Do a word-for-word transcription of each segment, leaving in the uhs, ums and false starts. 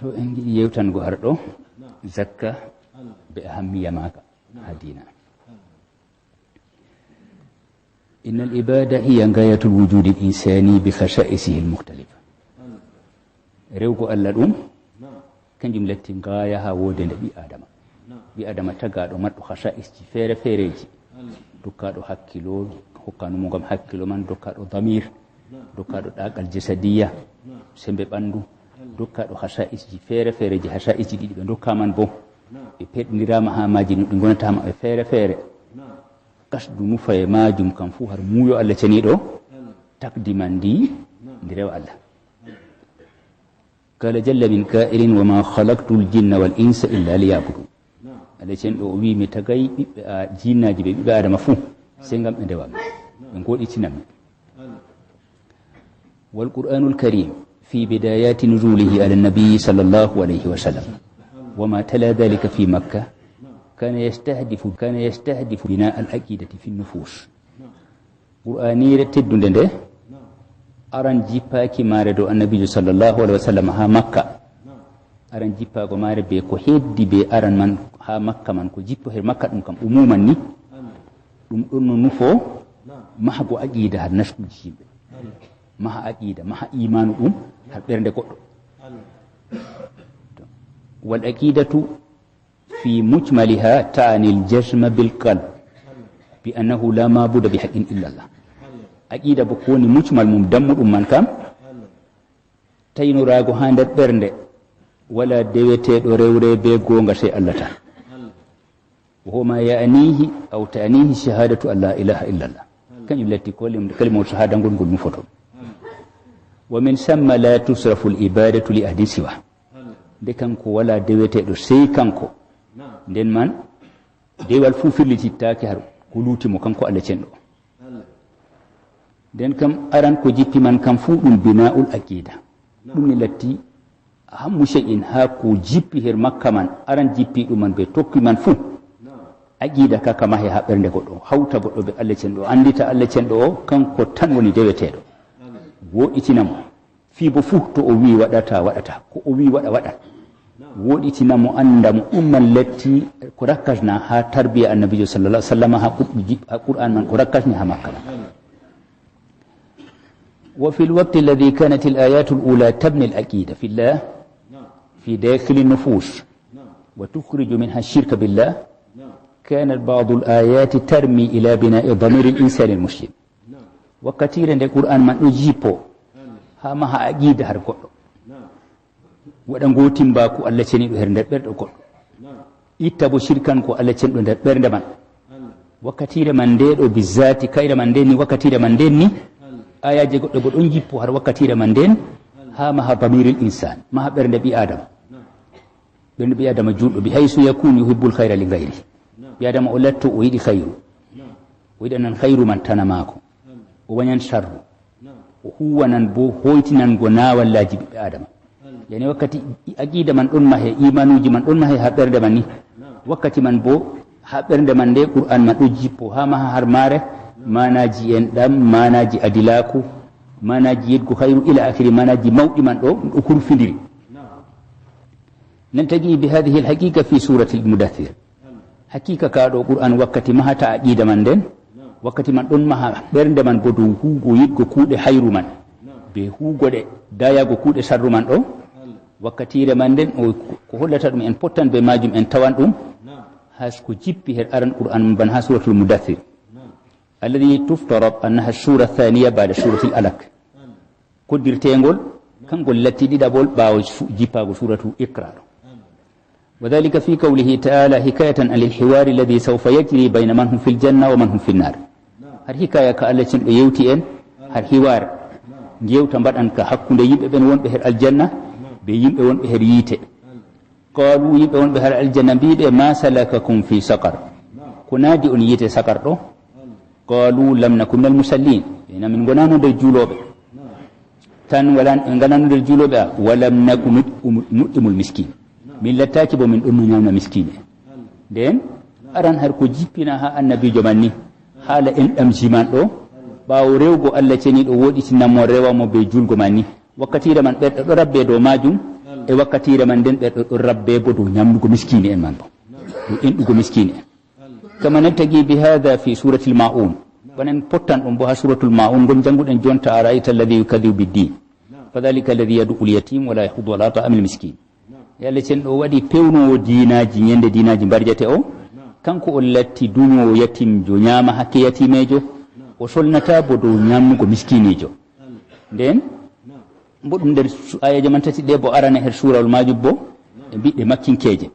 To en ngiɗi yewtango har ɗo, zakka be ahammiya maaka ha diina. Innal ibada hiya gayatul wujudi al insani bi khasa'isihi al mukhtalifa. Rewgo Allah ɗum, kanjum latti ngaya ha wodende ɓi Adama. Ɓi Adama tagaɗo marɗo khasa'isji fere fereji. Dokkaɗo hakkilo, hokkanumo ngam hakkilo man, dokkaɗo damir, dokkaɗo ɗagal jasadiya, sembe ɓandu, dokkaɗo khasa'isji fere fereji, khasa'isji ɗiɗi ɓe dokka man bo. Ɓe peɗindirama ha maji no ɗi gonata maɓɓe fere fere. Kasdu nufaye majum kam fu har muuyo Allah ceniɗo takdi man ndi, ndi rewa Allah. Qala jalla min qa'ilin, "Wa ma khalaqtul jinna wal insa illa liya'budun." Allah cenɗo o wi, "Mi tagay ɓiɓɓe a-, jinnaji be ɓiɓɓe Adama fu, sey ngam ɓe ndewa mi, ɓe ngoɗitina mi." Wal Qur'anul Karim fi bidayati nuzulihi ala nabi sallallahu alayhi wa sallam, wa ma tala dhalika fi Makka, kana yastahdifu, kana yastahdifu bina al aqidati fi nufus. Qur'anire teddunde nde, aran jippaaki mare dow annabijo sallallahu alayhi wa sallam ha Makka. Aran jippago mare be ko heddi be aran man ha Makka man, ko jippo her Makka ɗum kam umuman ni. Ɗum ɗon no nufo mahgo aqida har naskuji yimɓe. Maha aqida, maha imanu ɗum har ɓernde goɗɗo. Wal aqidatu fi mujmaliha ta'ani al jazma bil qalb bi annahu la ma'buda bi haqqin illa Allah. Aqida bo ko woni mujmal mum, dammuɗum man kam, taynorago ha nder ɓernde, wala deweteɗo rewre be gonga sey Allah tan. Wa huwa ma ya'nihi aw ta'nihi shahadatu an la ilaha illa Allah. Kanjum latti ko lim-, kalimawol shahada ngol ngol nufoto. Wa min samma la tusrafu al ibadatu li ahadin siwa. Nde kanko wala deweteɗo sey kanko. Nden man, dewal fuu firlitittaake har ko luuti mo kanko Allah cenɗo. Nden kam aran ko jippi man kam fuu ɗum bina'ul aqida. Ɗum ni latti hammu shay'in ha ko jippi her Makka man, aran jippi ɗum man be tokki man fuu. Aqida ka ka mahe ha ɓernde goɗɗo, hawta goɗɗo be Allah cenɗo, andita Allah cenɗo o, kanko tan woni deweteɗo. Woɗitina mo. Fii bo fuu to o wi'i waɗata, waɗata. Ko o wi'i waɗa, waɗa. Woɗitina mo, anda mo, ɗum man latti ko rakkasna ha tarbiya annabijo sallallahu alaihi wasallam, ha Qur-, ha Qur'an man ko rakkasni ha Makka man. وفي الوقت الذي كانت الآيات الأولى تبني العقيدة في الله في داخل النفوس وتخرج منها الشرك بالله، كانت بعض الآيات ترمي إلى بناء ضمير الإنسان المسلم. Wakkatire nde Qur'an man ɗo jippo, ha maha aqida har goɗɗo. Waɗa ngoo timmbaaku Allah ceniɗo her nder ɓerɗe goɗɗo. Itta bo shirkan ko Allah cenɗo nder ɓernde man. Wakkatire man nde ɗo bizzati, kayre man nde ni, wakkatire man nde ni, ayaje goɗɗe bo ɗon jippo har wakkatire man nden, ha maha damiril insan, maha ɓernde ɓi Adama. Ɓernde ɓi Adama juulɗo, bi haysu yakun yuhibbul khayra li ghayri. Ɓi Adama o latto o yiɗi khayru. O yiɗanan khayru man tana maako. O wañan sharru. O huwanan bo hoytinango nawallaji ɓiɓɓe Adama. Yani wakkati aqida man ɗon mahe, imanuji man ɗon mahe ha ɓernde man ni. Wakkati man bo ha ɓernde man nde Qur'an man ɗo jippo ha maha har mare, manaji en ɗam, manaji adilaku, manaji yedgo khayru ila akhiri, manaji mawɗi man ɗo, ɗo kurfindiri. نلتقي بهذه الحقيقة في سورة المدثر. Haqiqa ka ɗo Qur'an wakkati mahata aqida man nden, wakkati man ɗon maha ɓernde man bo dow huugo yiɗgo kuuɗe hayru man, be huugo ɗe dayago kuuɗe sarru man ɗo, wakkatire man nden o ko hollata ɗum en pottan be majum en tawan ɗum, has ko jippi her aran Qur'an man ban ha suratul Mudaththir. الذي تفترض أنها السورة الثانية بعد سورة الألق. Koddirtengol, kangol latti ɗiɗaɓol ɓaawo su-, jippaago suratu Iqra ɗo. وذلك في قوله تعالى حكاية عن الحوار الذي سوف يجري بين من هم في الجنة ومن هم في النار. Har hikaya ka Allah cenɗo yewti en, har hiwar, ngewta mbaɗan ka hakkunde yimɓe ɓen wonɓe her aljanna, be yimɓe wonɓe her yiite. Qalu, yimɓe wonɓe har aljanna mbiɓe, "Ma salakakum fi saqar?" Ko naadi on yiite saqar ɗo? Qalu, "Lam naku minal musallin." Ɓe na min ngonano nder juulooɓe. Tan wala, en ngonano nder juulooɓe, a, "Wa lam naku nut-, umu-, nut'imul miskin." Min lattaaki bo min ɗon no nyamna miskine. Nden, aran har ko jippina ha annabijo man ni. Haala en ɗamji man ɗo, ɓaawo rewgo Allah ceniɗo woɗitina mo rewa mo be julgo man ni. Wakkatire man ɓerɗe ɗo rabbe dow majum, E wakkatiire man nden, ɓe ɗo, ɗo rabbe bo dow nyamnugo miskiini en man bo. Dow enɗugo miskiini en. Kama nabtagi bi hadha fi suratil ma'un. Bana en pottan ɗum bo ha suratul ma'un, ngol jannguɗen jonta, "Ara'ayta alladhi yukadhibu bid-din. Fadhalika alladhi yad'u al-yatim wa la yahuddu ala ta'amil miskin." E Allah cenɗo o waɗi pewnoowo diinaaji, ñande diinaaji mbarjete o. Kanko o latti duñoowo yatimjo, ñaama hakke yatimeejo. O solnata bo dow ñamnugo miskiiniijo. Nden, mboɗum nder su-, aayeeje man tati ɗe bo arane her suurawol maajum bo, e mbiɗe makkinkeeje.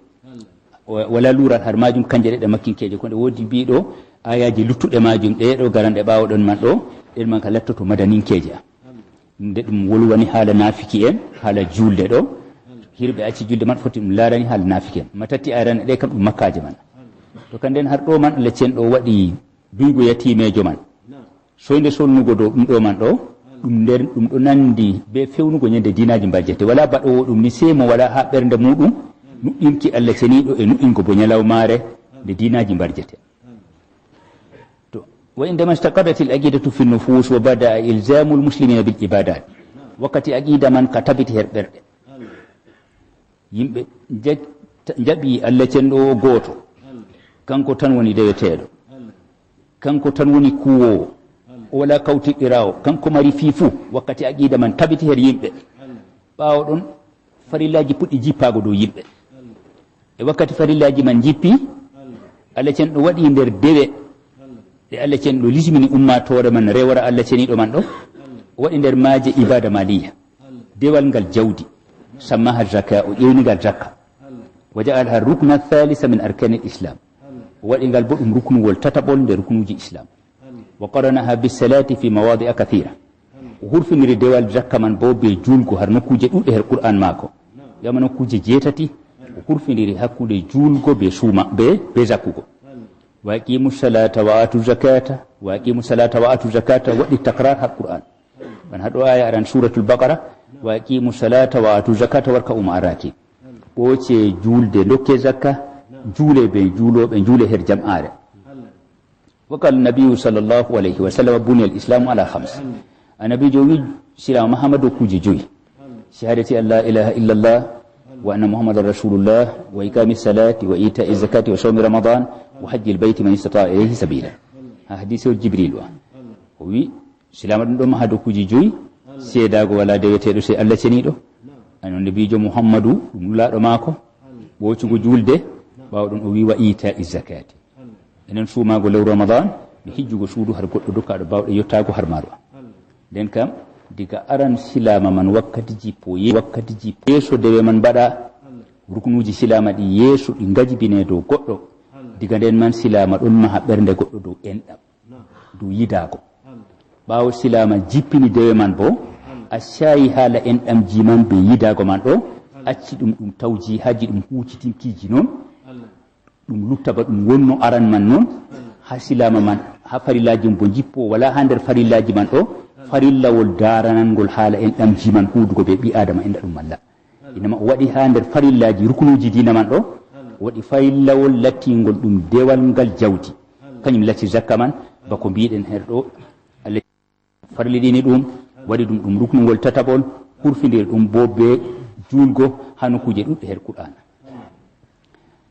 O, wala luural har maajum, kanje ɗe ɗe makkinkeeje. Ko nde woodi mbiɗo aayaaji luttuɗe maajum ɗe ɗo garanɗe ɓaawo ɗon man ɗo, ɗen man ka lattoto madaninkeeje. Nde ɗum wolwani haala naafiki en, haala juulde ɗo, hirɓe acci juulde man foti ɗum laarani haala naafiki en. Ma tati arane ɗe kam ɗum makkaaje man. To kanden har ɗo man Allah cenɗo waɗi duygo yatimeejo man. Soynde solnugo dow ɗum ɗo man ɗo, ɗum nder, ɗum ɗo nandi be fewnugo ñande diinaaji mbarjete. Wala baɗoowo ɗum ni sey mo wala ha ɓernde muɗum nuɗɗinki Allah ceniiɗo e nuɗɗingo bo ñalawmaare nde diinaaji mbarjete. To, wa indama istaqarratil aqidatu fi nufus wa bada'a ilzamul muslimina bil ibadat. Wakkati aqida man ka tabiti her ɓerɗe. Yimɓe nja-, njaɓi Allah cenɗo o gooto. Kanko tan woni deweteeɗo. Kanko tan woni kuwoowo. O wala kawtiɗɗiraawo. Kanko mari fii fuu. Wakkati aqida man tabiti her yimɓe. Ɓaawo ɗon, farillaaji puɗɗi jippaago dow yimɓe. E wakkati farillaaji man jippi, Allah cenɗo waɗi nder dewe ɗe Allah cenɗo lismini ummaatoore man rewora Allah ceniiɗo man ɗo. O waɗi nder maaje ibada maliya. Dewal ngal jawdi, sammaha zaka, o ƴewni ngal zakka. Wa ja'alaha rukna thalisa min arkanil islam. O waɗi ngal bo ɗum ruknuwol tataɓol nder ruknuuji islam. Wa qaranaha bis salati fi mawadi'a kathira. O hurfiniri dewal zakka man bo be juulgo har nokkuuje ɗuɗɗe her Qur'an maako. Yama nokkuuje jeetati, o hurfiniri hakkunde juulgo be suuma, be, be zakkugo. Wa aqimu salata wa atu zakata, wa aqimu salata wa atu zakata, waɗi takrar har Qur'an. Bana haɗo aya aran suratul Baqara, "Wa aqimu salata wa atu zakata warka'u ma'a raki'in." Ɓooce juulde, ndokke zakka, juule be juulooɓe, juule her jam'aare. Wa qala nabiyyu sallallahu alayhi wa sallam, "Buniyal islamu ala khams." Annabiijo wi, Silaama Muhammadu kuuje joyi. Shahadati an la ilaha illallah, wa anna Muhammadan rasulullah, wa iqami salati, wa ita'i zakati, wa sawmi ramadan, wa hajjil bayti man istata'a ilayhi sabila. Ha hadisi o Jibril wa. O wi, Silaama ɗum ɗo maha dow kuuje joyi, seedaago wala deweteeɗo sey Allah ceniiɗo. Annabiijo Muhammadu ɗum nulaaɗo maako, ɓoocugo juulde, ɓaawo ɗum o wi wa ita'i zakati. Enen suumaago lewru Ramadan, mi hijjugo suudu har goɗɗo dokkaaɗo baawɗe yottaago har maaru. Nden kam, diga aran silaama man wakkati jippo ye-, wakkati jippo yeeso dewe man mbaɗa, ruknuuji silaama ɗi yeeso ɗi ngajibine dow goɗɗo. Diga nden man silaama ɗon maha ɓernde goɗɗo dow enɗam, dow yidaago. Ɓaawo silaama jippini dewe man bo, a shayi haala enɗamji man be yidaago man ɗo, acci ɗum ɗum tawji haji ɗum huucitinkiiji non, ɗum lutta ba ɗum wonno aran man non, ha silaama man, ha farillaaji mum bo jippo, wala ha nder farillaaji man ɗo, farillawol daaranangol haala enɗamji man huudugo be ɓi Aadama enɗa ɗum malla. Inama o waɗi ha nder farillaaji ruknuuji diina man ɗo, o waɗi farillawol lattingol ɗum dewal ngal jawdi. Kañum latti zakka man, bako mbiɗen her ɗo, Allah farlidini ɗum, waɗi ɗum ɗum ruknungol tataɓol, hurfindiri ɗum bo be juulgo ha nokkuuje ɗuɗɗe her Qur'ana.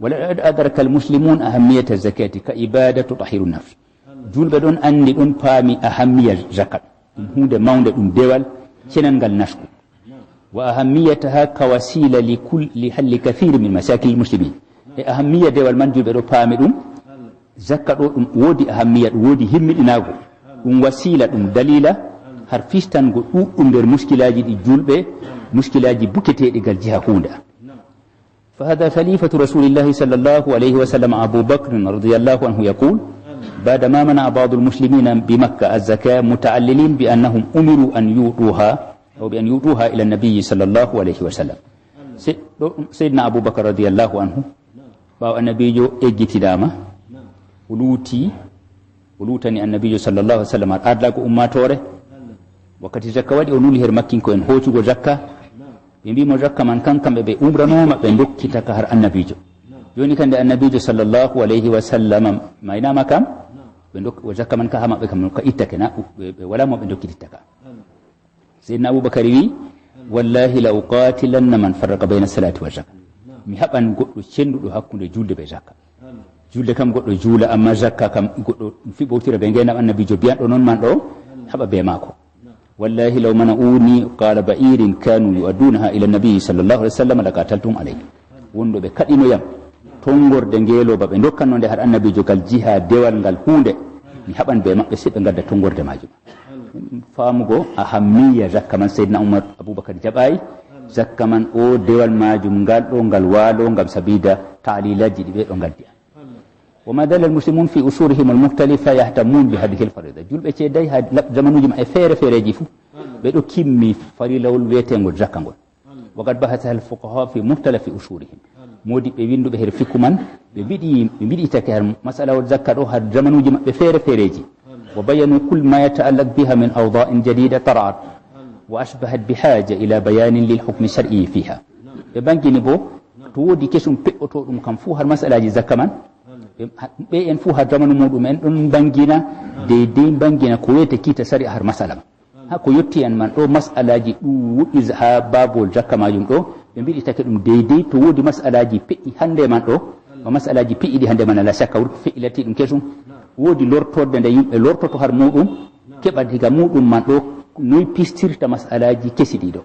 Wa laqad adraka al-muslimun ahammiyata zakati ka ibada tutahhiru nafs. Julɓe ɗon andi, ɗon paami ahammiya zakat. Ɗum huunde mawnde, ɗum dewal cenangal nasku. Wa ahammiyataha ka wasila li kul-, li halli kathiri min mashakil muslimin. E ahammiya dewal man, julɓe ɗo paami ɗum. Zakka ɗo ɗum woodi ahammiya, ɗum woodi himmiɗinaago. Ɗum wasila, ɗum dalila har fistango ɗuɗɗum nder muskilaaji ɗi julɓe, muskilaaji buketeeɗi gal jiha huunda. فهذا خليفة رسول الله صلى الله عليه وسلم أبو بكر رضي الله عنه يقول: بعدما منع بعض المسلمين بمكة الزكاة متعللين بأنهم أمروا أن يؤتوها أو بأن يؤتوها إلى النبي صلى الله عليه وسلم. Se-, ɗo, Seydina Abubakar radiyallahu anhu, ɓaawo annabiijo eggitinaama, o luuti, o luutani annabiijo sallallahu alaihi wasallam ardaago ummaatoore. Wakkati zakka waɗi, o nuli her makkinko en hoocugo zakka. Ɓe mbii mo zakka man kan, kamɓe ɓe umranooma ɓe ndokkita ka har annabiijo. Jooni kan nde annabiijo sallallahu alaihi wasallam maynaama kam, ɓe ndok-, o zakka man ka ha maɓɓe kam ka ittake na, ɓe, ɓe wala mo ɓe ndokkititta ka. Seydina Abubakar wi, Wallahi la uqatilanna man farraqa bayna salati wa zakka. Mi haɓan goɗɗo cenduɗo hakkunde julde be zakka. Julde kam goɗɗo juula, amma zakka kam goɗɗo fiɓotira be ngenam annabijo biyanɗo non man ɗo, haɓa be maako. Wallahi law mana'uni qala ba'irin kanu yu'addunaha ila nabi sallallahu alaihi wasallam laqataltum alayhi. Wonɗo ɓe kaɗinoyam tongorde ngeloba ɓe dokkannonde har annabijo gal jiha dewal ngal hunde, mi haɓan be maɓɓe se ɓe gadda tongorde majum. Famugo ahammiya zakka man, Sayyidina Umar, Abubakar jaɓayi zakka man, o dewal majum ngal ɗo ngal walo ngam sabida ta'lilaji ɗi ɓe ɗo gaddi. وما زال المسلمون في أصولهم المختلفة يهتمون بهذه الفريضة. Julɓe ceeday ha lab-, zamanuji maɓɓe feere feereji fu ɓe ɗo kimmi farilawol wiyetengol zakka ngol. وقد بحثها الفقهاء في مختلف أصولهم. Modiɓɓe winduɓe her fiku man ɓe mbiɗi, ɓe mbiɗitake har masalawol zakka ɗo har zamanuji maɓɓe feere feereji. وبينوا كل ما يتعلق بها من أوضاع جديدة طرأت وأصبحت بحاجة إلى بيان للحكم الشرعي فيها. Ɓe bangini bo to wodi kesum peɓɓotoɗum kam fu har masalaji zakka man, ɓe, ɓe en fu har zamanu muɗum en ɗon bangina deydey bangina ko wiyete kiita sari'a har masala man. Ha ko yotti en man ɗo masalaji ɗuɗɗi ha babol zakka majum ɗo, ɓe mbiɗitake ɗum deydey to wodi masalaji peƴƴi hande man ɗo, ma masalaji peƴƴiɗi hande man ala shakka wurko feƴƴi latti ɗum kesum. Wodi lortorde nde yimɓe lortoto har muɗum, keɓa diga muɗum man ɗo noy pistirta masalaji kesi ɗiɗo.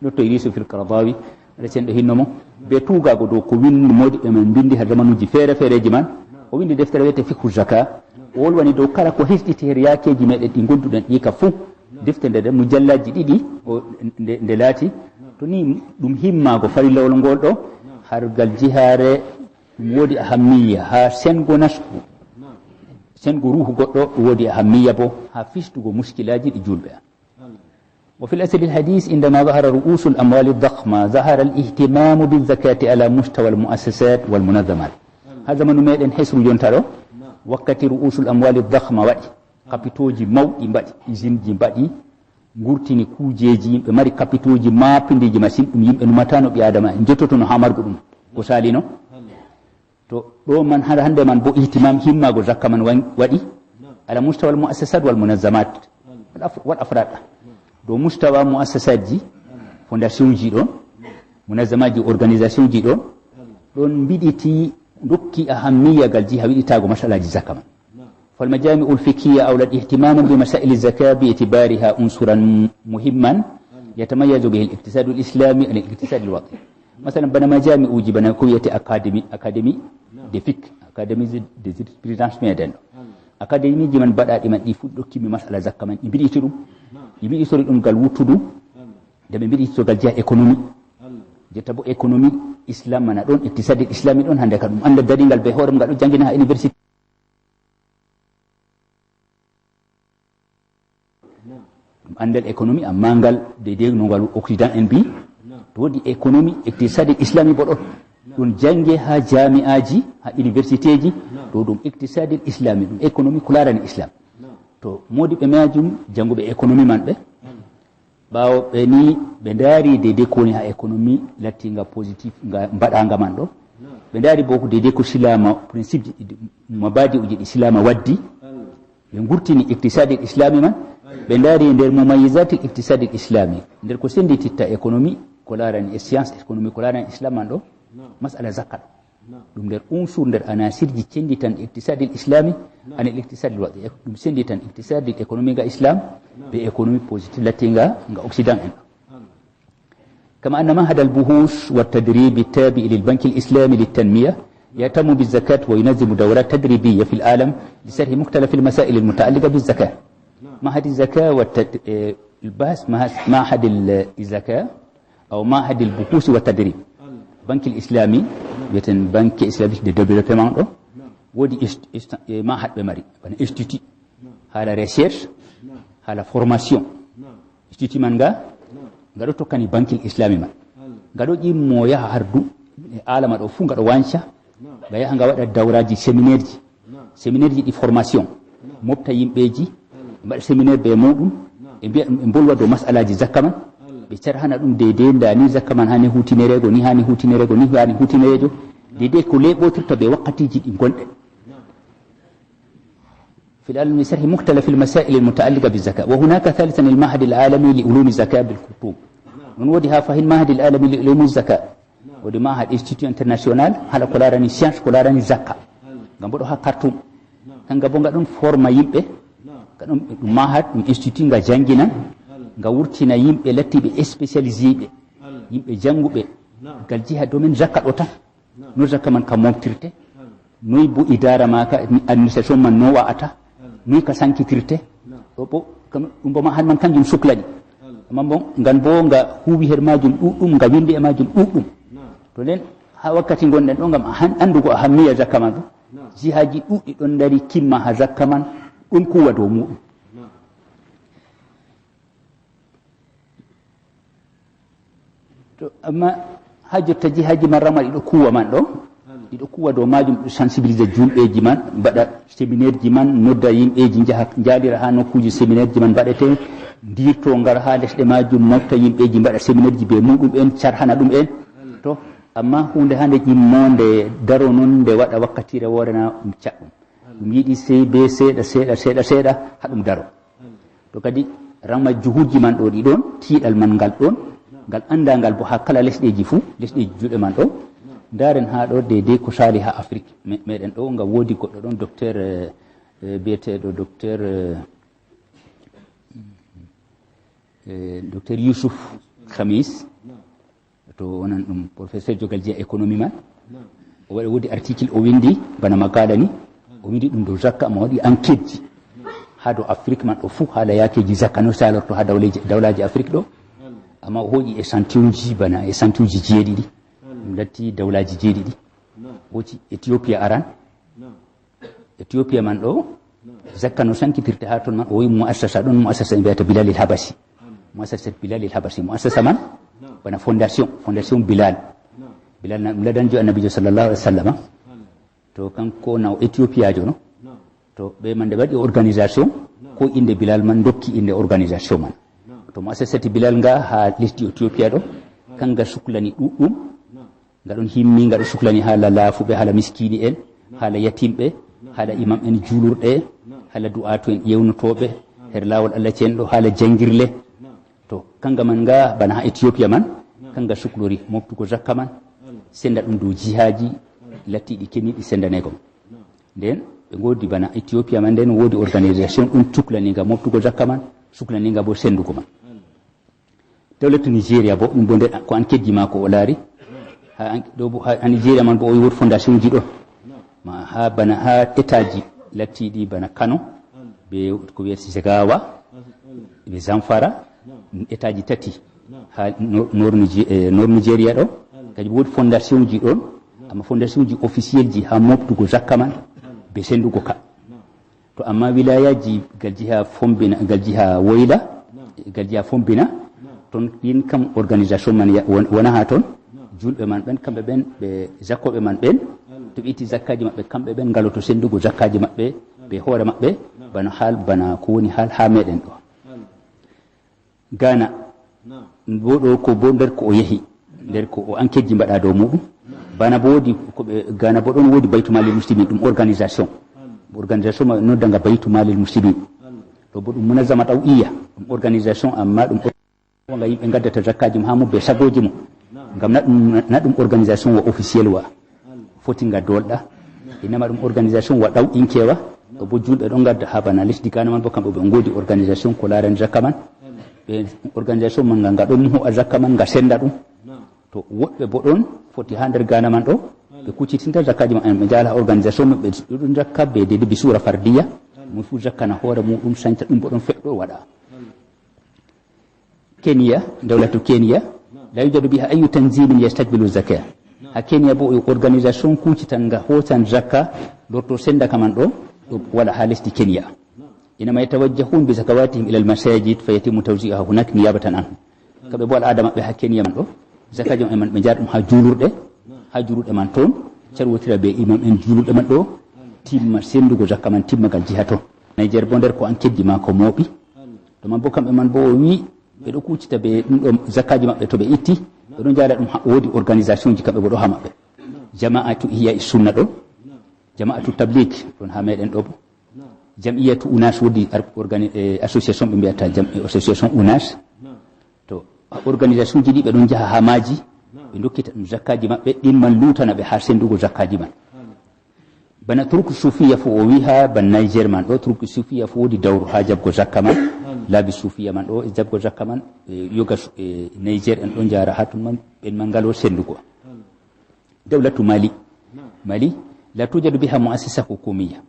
Ɗo to Yusuf il Qaradawi, resenɗo hinno mo, be tugago dow ko win-, modiɓɓe men mbindi ha zamanuji feere feereji man. O windi deftere wiyete Fiqhu Zaka. O wolwani dow kala ko hisɗiti her yakeji meɗen ɗi gonduɗen ɗi ka fuu. Defte nde, nde mujallaji ɗiɗi o, nde, nde laati. To ni ɗum himmago farillawol ngol ɗo, har gal jihaare ɗum wodi ahammiya ha sengo nasku, sengo ruhu goɗɗo ɗum wodi ahammiya bo ha fistugo muskilaji ɗi julɓe. وفي الأصل الحديث عندما ظهر رؤوس الأموال الضخمة ظهر الاهتمام بالزكاة على مستوى المؤسسات والمنظمات. Ha zamanu meɗen hesru jonta ɗo, wakkati ru'usul amwali dakhma waɗi, kapitoji mawɗi mbaɗi, usine ji mbaɗi, ngurtini kujeji, yimɓe mari kapitoji mapindiji masin, ɗum yimɓe numatano ɓi adama en jottotono ha margo ɗum ko salino. To ɗo man har hande man bo ihtimam himmago zakka man wan-, waɗi ala mustawa al muassasat wal munazzamat wal af-, wal afrad. Dow mustawa muassasatji, fondationji ɗon, munazzamaji, organisationji ɗon, ɗon mbiɗiti dokki ahammiyagal jiha wiɗitago masalaji zakka man. فالمجامع الفقهية أولت اهتماما بمسائل الزكاة باعتبارها عنصرا مهما يتميز به الاقتصاد الإسلامي عن الاقتصاد الوطني. Masalan, bana majami'uji, bana ko wiyete académie, académie de fiqh, académie de jurisprudence meɗen ɗo. Académieji man baɗaɗi man ɗi fuɗɗo kimmi masala zakka man, ɗi mbiɗiti ɗum, ɗi mbiɗitori ɗum ngal wuttudu, nde ɓe mbiɗitogal jeya économie. Jotta bo économie islam mana ɗon, iqtisadi islami ɗon, hande ka ɗum anda daɗi ngal be hoore mum, ngal ɗo jangina ha université. Ɗum andal économie, amma ngal deydey no ngal Occident en mbi, to wodi économie, iqtisadi islami bo ɗon. Ɗum jange ha jami'aji, ha universitéji, to ɗum iqtisadi islami, ɗum économie ko larani islam. To modiɓɓe majum janguɓe économie man ɓe, ɓawo ɓe ni ɓe ndaari deydey ko woni ha économie lattinga positif, nga mbaɗanga man ɗo. Ɓe ndaari bo ko deydey ko silama principe ji, mabadi uji ɗi silama waddi. Ɓe ngurtini iqtisadil islami man, ɓe ndaari nder mumayyizatil iqtisadil islami, nder ko sendititta économie ko larani e science économie ko larani islam man ɗo, masala zakka ɗo. Ɗum nder unsur, nder anasirji cenditan iqtisadil islami anil iqtisadil waqi. Ɗum senditan iqtisadil économie nga islam be économie positive lattinga nga occident en. كما أن معهد البحوث والتدريب التابع للبنك الإسلامي للتنمية يهتم بالزكاة وينظم دورات تدريبية في العالم لشرح مختلف المسائل المتعلقة بالزكاة. معهد الزكاة والتد-، إيه، البحث، معهد، معهد ال-، الزكاة أو معهد البحوث والتدريب. Banque islami, mbiyeten Banque Islamique de Développement ɗo, wodi ist-, ist-, eh, mahad ɓe mari, bana institut, hala recherche, hala formation. Institut man nga, nga ɗo tokkani Banque Islami man. Nga ɗo ƴimmo yaha hardu, e alama ɗo fu nga ɗo wanca, nga yaha nga waɗa dawraji, séminaire ji, séminaire ji ɗi formation, mofta yimɓeji, ɓe mbaɗa séminaire be muɗum, ɓe mbiya ɗum, ɓe mbolwa dow masalaji zakka man, ɓe carhana ɗum deydey nda ni zakka man hani hutinereego, ni hani hutinereego, ni hani hutinereejo, deydey ko leeɓotirta be wakkatiji ɗi gonɗe. في العالم لشرح مختلف المسائل المتعلقة بالزكاة. وهناك ثالثا المعهد العالمي لعلوم الزكاة بالخرطوم. Ɗum woodi haa fahin Mahadil Alami li Ulumu Zaka. Woodi Mahad Institut International, hala ko laarani science, ko laarani zakka. Ngam mboɗo haa Khartoum. Kanga bo nga ɗon forma yimɓe. Ka ɗum, ɗum Mahad, ɗum institut nga janginan, nga wurtina yimɓe lattiiɓe spécialisé ɓe. Yimɓe janguɓe. Ngal jiha domin zakka ɗo tan. No zakka man ka moftirte, noy bo idara ma ka administration man no wa'ata, noy ka sankitirte. Ɗo bo kam ɗum bo ma han man kanjum suklani. Amma bo ngan bo nga huwi her majum ɗuɗɗum, nga windi e majum ɗuɗɗum. To nden ha wakkati gonɗen ɗo ngam han andugo ahammiya zakka man bo. Jihaji ɗuɗɗi ɗon dari kimma ha zakka man ɗon kuwa dow muɗum. To, amma ha jotta jihaji man rama ɗiɗo kuwa man ɗo, ɗiɗo kuwa dow majum, ɗo sensibilise julɓeji man, mbaɗa séminaire ji man, nodda yimɓeji njaha, njaalira ha nokkuji séminaire ji man mbaɗete, dirto ngar ha lesɗe majum, mofta yimɓeji mbaɗa séminaire ji be muɗum en, carhana ɗum en. To, amma hunde hande immonde daro non nde waɗa wakkatire wore na ɗum caɗɗum. Ɗum yiɗi sey be seeɗa, seeɗa, seeɗa, seeɗa, ha ɗum daro. To kadi rama juhuji man ɗo ɗi ɗon, tiiɗal man ngal ɗon, ngal andangal bo ha kala lesɗeji fu, lesɗeji juuɗe man ɗo. Ndaren ha ɗo deydey ko sali ha Afrique me-, meɗen ɗo, nga woodi goɗɗo ɗon docteur, eh, eh, biyeteɗo docteur, eh, eh, docteur Youssouf Khamis. To wonan ɗum professeur jogal jiya économie man. O waɗi woodi article o windi bana makala ni. O windi ɗum dow zakka, ma waɗi enquête ji. Ha dow Afrique man ɗo fu hala yakeji zakka no salorto ha dawleji, dawlaji Afrique ɗo. Amma o hoƴi échantillon ji bana échantillon ji jeeɗiɗi. Ɗum latti dawlaji jeeɗiɗi. Hoti Ethiopia aran. Ethiopia man ɗo, zakka no sankitirte ha ton man, o wi muassasa ɗon, muassasa ɓe mbiyata Bilalil Habasi. Muassasa Bilalil Habasi, muassasa man, bana fondation, fondation Bilal. Bilal na ɗum ladanjo Annabijo sallallahu alaihi wasallama. To kanko na o Ethiopia jono. To ɓe man nde waɗi organisation, ko inde Bilal man dokki inde organisation man. To muassasati Bilal nga ha lesdi Ethiopia ɗo, kanga suklani ɗuɗɗum. Nga ɗon himmi, nga ɗo suklani hala laafuɓe, hala miskini en, hala yatimɓe, hala imam en julurɗe, hala du'atu en yewnotoɓe her lawol Allah cenɗo, hala jangirle. To, kanga man nga bana ha Ethiopia man, kanga suklori moftugo zakka man, senda ɗum dow jihaji lattiɗi keniɗi sendanego. Nden, ɓe ngodi bana Ethiopia man, nden wodi organisation ɗum suklani nga moftugo zakka man, suklani nga bo sendugo man. Dawlatu Nigeria bo, ɗum bo nder ko enquête ji mako o laari. Ha an-, ɗo bo, ha, ha Nigeria man bo o wodi fondation ji ɗo. Ma ha bana, ha état ji lattiɗi bana Kano, be ko wiyete Jigawa, be Zamfara, état ji tati. Ha nor-, nor Nige-, eh, nor Nigeria ɗo, kadi bo wodi fondation ji ɗon, amma fondation ji officiel ji ha moftugo zakka man, be sendugo ka. To amma wilayaji gal jiha Fombina, gal jiha Woyla, gal jiha Fombina, ton ɗin kam organisation man ya-, won-, wona ha ton, julɓe man ɓen, kamɓe ɓen, ɓe zakkoɓe man ɓen, to ɓe itti zakkaji maɓɓe, kamɓe ɓen ngaloto sendugo zakkaji maɓɓe, ɓe hoore maɓɓe, bana hal, bana ko woni hal ha meɗen ɗo. Ghana, bo ɗo ko bo nder ko o yehi, nder ko o enquête ji mbaɗa dow muɗum. Bana bo wodi ko ɓe, Ghana bo ɗon wodi Baytu Malil Muslimin, ɗum organisation. Organisation ma nodda nga Baytu Malil Muslimin. Ɗo bo ɗum munazama ɗaw iya, ɗum organisation amma ɗum nga yimɓe ngaddata zakkaji mum ha mum be sagoji mum. Ngam na ɗum, na ɗum organisation wa officiel wa. Foti nga dolɗa. Inama ɗum organisation wa ɗaw inkewa. Ɗo bo julɓe ɗon ngadda ha bana lesdi Ghana man bo kamɓe ɓe ngodi organisation ko larani zakka man. Ɓe organisation man nga, nga ɗon muho zakka man nga senda ɗum. To woɗɓe bo ɗon foti ha nder Ghana man ɗo. Ɓe kuccitinta zakkaji maɓɓe, ɓe jala organisation maɓɓe ɗuɗɗum zakka be dede bi sura fardiya. Mun fu zakka na hoore muɗum sanca ɗum bo ɗon feɗɗo waɗa. Kenya, dawlatu Kenya, la yujadu biha ayu tanzimin yastakbilu zakaya. Ha Kenya bo o organisation kucitan nga hotan zakka, lorto senda kaman ɗo, ɗo wala ha lesdi Kenya. Inama yatawajjahun bi zakawatihim ila al masajid fa yatimu tawzi'uha hunak niyabatan anhu. Kamɓe bo al'ada maɓɓe ha Kenya man ɗo, zakkaji maɓɓe man ɓe njaɗa ɗum ha julurɗe, ha julurɗe man ton, carwotira be imam en julurɗe man ɗo, timma sendugo zakka man timma gal jiha ton. Niger bo nder ko an keddi ma ko mooɓi. To man bo kamɓe man bo o wi, ɓe ɗo kuccita be ɗum ɗo zakkaji maɓɓe to ɓe itti, ɓe ɗo njaɗa ɗum ha, wodi organisation ji kamɓe bo ɗo ha maɓɓe. Jama'atu Ihya Sunna ɗo, Jama'atu Tabligh ɗon ha meɗen ɗo bo. Jam'iyatu Unas wodi ar-, organi-, eh, association ɓe mbiyata jam-, eh, association Unas. To, Organisation ji ɗi ɓe ɗon njaha haa maaji, ɓe ndokkita ɗum zakkaaji maɓɓe, ɗin man luutana ɓe haa senndugo zakkaaji man. Bana turku sufiya fu o wi haa ban Niger man ɗo, turku sufiya fu woodi dawru haa jaɓgo zakka man, laabi sufiya man ɗo, e jaɓgo zakka man, e yoga su-, e Niger en ɗon njaara haa tun man, ɓen man ngalo senndugo. Dawlatu Mali. Mali, la tujadu biha mu'assasa hukumiya.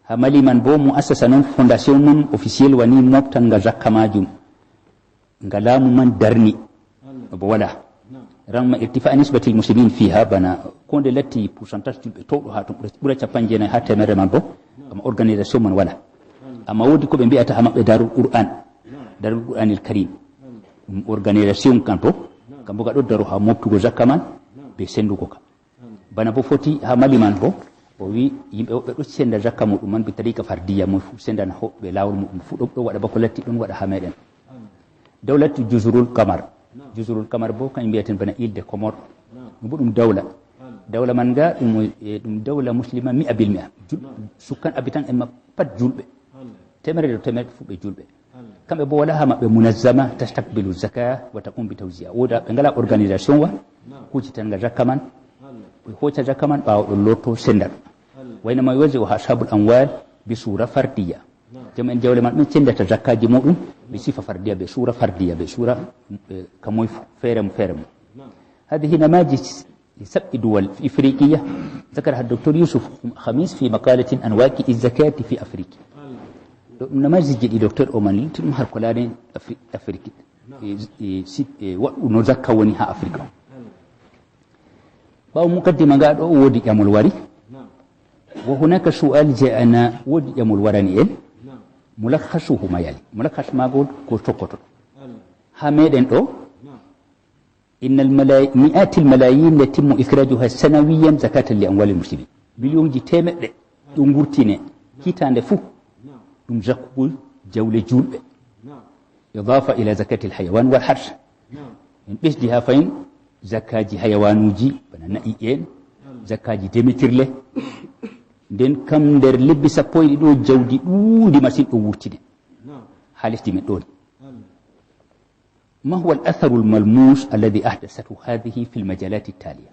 Haa Mali man bo mu'assasa non, fondation non officiel wani moftanga zakka maajum. Nga laamu man darni. Bo wala. Ramma irtifa nisbatil muslimin fiha, bana ko nde latti pourcentage julɓe towɗo haa ton ɓura, ɓura capanɗe jeenayi haa temerre man bo. Amma organisation man wala. Amma woodi ko ɓe mbi'ata haa maɓɓe Darul Qur'an. Darul Qur'anil Karim. Ɗum organisation kan bo. Kambo ga ɗo daro haa moftugo zakka man be senndugo ka. Bana bo foti haa Mali man bo, o wi yimɓe woɓɓe ɗo sennda zakka muɗum man bi tariqa fardiya, mo fu senndana hoɓɓe laawol muɗum fu ɗo, ɗo waɗa bako latti ɗon waɗa haa meɗen. Dawlatu Juzurul Kamar. Juzurul Kamar bo kan mbiyaten bana Ile de Comores. Ɗum bo ɗum dawla. Dawla man nga ɗum, e, ɗum dawla muslima mi'a bil mi'a. Jul-, sukkan habitant en ma pat julɓe. Temerre ɗo temerre fu ɓe julɓe. Kamɓe bo wala haa maɓɓe munazzama tastakbilu zaka wa taqum bi tawzi'a. Woda ɓe ngala organisation wa, hucitanga zakka man, ɓe hoca zakka man ɓaawo ɗon lorto sennda ɗum. Wayna ma yuwazzi'u ashabul amwal bi sura fardiya. Jom en jawle man ɓe senndata zakkaaji muɗum be sifa fardiya, be sura fardiya, be sura, eh, ka moy fu-, feere mum, feere mum. Hadhihi namajis sab'i duwal fi Ifriqiya, zakaraha Doktor Yusuf Khamis fi maqalatin an waqi'i zakati fi Afriki. Ɗo ɗum namajisji ɗi Doktor Oman lutti ɗum har ko laarani Afri-, Afriki. E, e, si-, e, waɗu no zakka woni haa Afrika. Ɓaawo mukaddima nga ɗo woodi ƴamol wari. Wa hunaka su'al ja'ana, woodi ƴamol warani en. Mulakhasuhu ma yali. Mulakhas maago ko tokkoto. Haa meɗen ɗo, innal malay-, mi'atil malayin yatimmu ikhrajuha sanawiyan zakatan li amwalil muslimin. Miliyonji temeɗɗe ɗo ngurtine hitaande fuu. Ɗum zakkugo jawle julɓe. Idafa ila zakatil hayawan wal harsh. En ɓesdi haa fahin zakkaaji hayawanuuji, bana na'i en, zakkaaji demetirle. Nden kam nder lebbi sappo e ɗiɗo jawdi ɗuundi masin ɗo wurtine haa lesdi men ɗo ni. Ma huwa al-atharu al-malmus alladhi ahdathathu hadhihi fi al-majalati at-taliya?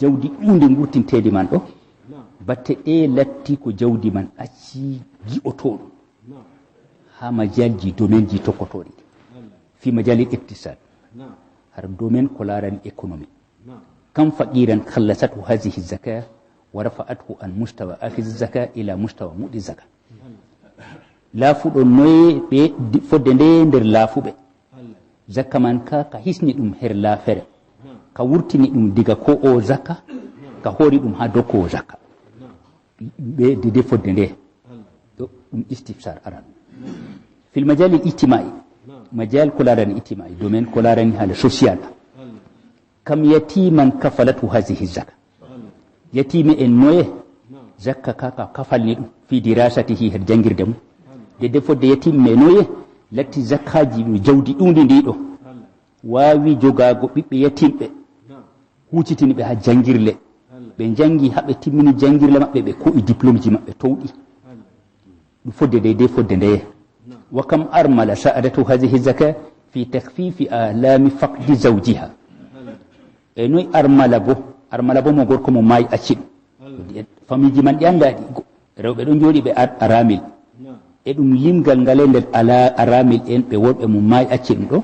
Jawdi ɗuundi ngurtinteedi man ɗo, batte ɗe latti ko jawdi man acci gi'otooɗum haa majalji, domaine ji tokkotooɗi. Fi majali al-iqtisad, har domaine ko laarani économie. Kam faqiran khallasathu hadhihi zaka wa rafa'athu an mustawa akhizi zaka ila mustawa mu'ti zaka. Laafuɗo noye ɓe di-, fodde nde nder laafuɓe. Zakka man ka, ka hisni ɗum her laafere. Ka wurtini ɗum diga ko o zakka, ka hori ɗum haa dow ko o zakka. Ɓe dede fodde nde. Ɗo ɗum istifsar aran. Fil majali ijtimai, majal ko laarani ijtimai, domaine ko laarani haala social. Kam yatiman kafalatu hazihi zaka. Yatime en noye zakka ka, ka kafalni ɗum fi dirasatihi her jangirde mum. Dede fodde yatime noye latti zakkaji ɗum jawdi ɗundi ndi ɗo. Waawi jogaago ɓiɓɓe yatimɓe, hucitini ɓe haa janngirle. Ɓe njanngi haa ɓe timmini janngirle maɓɓe, ɓe ko'i diplômeji maɓɓe towɗi. Ɗum fodde dey, dey fodde ndeye. Wa kam armala sa'adatu hazihi zaka fi takhfifi alami faqdi zawjiha. E noy armala bo, armala bo mo gorko mo maayi acci ɗum. Famiiji man ɗi anndaa ɗi. Go-, rewɓe ɗon njooɗi ɓe ar-, aramil. E ɗum limgal ngale nder ala-, aramil en ɓe worɓe mum maayi acci ɗum ɗo.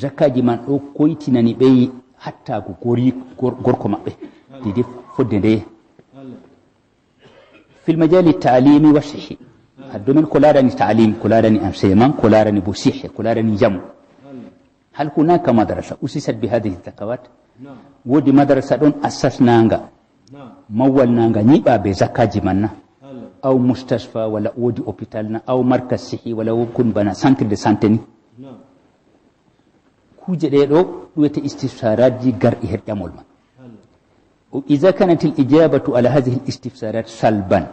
Zakkaaji man ɗo koytinani ɓe hattaago gori-, gor-, gorko maɓɓe. Dede fodde ndeye. Fil majali ta'limi wa sihhi. Haa domaine ko laarani ta'lim, ko laarani enseignement, ko laarani bo sihhe, ko laarani njamu. Hal hunaka madrasa usisat bi hadhihi zakawat? Woodi madrasa ɗon assasnaanga, mawwalnaanga, nyiɓa be zakkaaji man na? Aw mustashfa, wala woodi hôpital na? Aw markaz sihi, wala wo-, kun bana centre de santé ni? Kuuje ɗe ɗo ɗuwete istifsaraji garɗi her ƴamol man. O iza kanat al ijabatu ala hadhihi al istifsarat salban.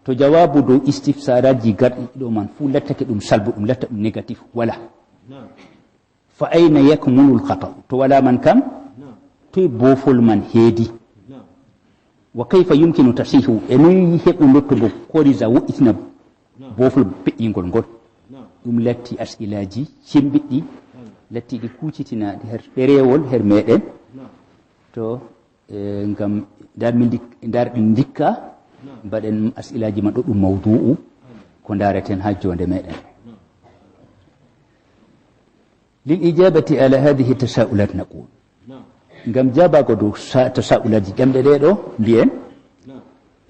To jawaabu dow istifsaraji garɗi ɗo man fuu lattake ɗum salbu, ɗum latta ɗum négatif, wala. Fa ayna yakmunu al khata? To wala man kam, toy boofol man heedi? Wa kayfa yumkinu tasihu? E noy heɓu lottugo koriza wo'itina boofol peƴƴingol ngol? Ɗum latti as'ilaji cembiɗɗi. Lettiɗi kuucitinaaɗi her ɗereewol her meɗen. To, eh, ngam ndar mi ndik-, ndar ɗin ndikka, mbaɗen as'ilaaji man ɗo ɗum mawdu'u ko ndareten ha jonde meɗen. Lil ijabati ala hadhihi tasa'ulat naqul. Ngam jabago dow sa-, tasa'ulaji ɗemɗe ɗe ɗo, mbiyen,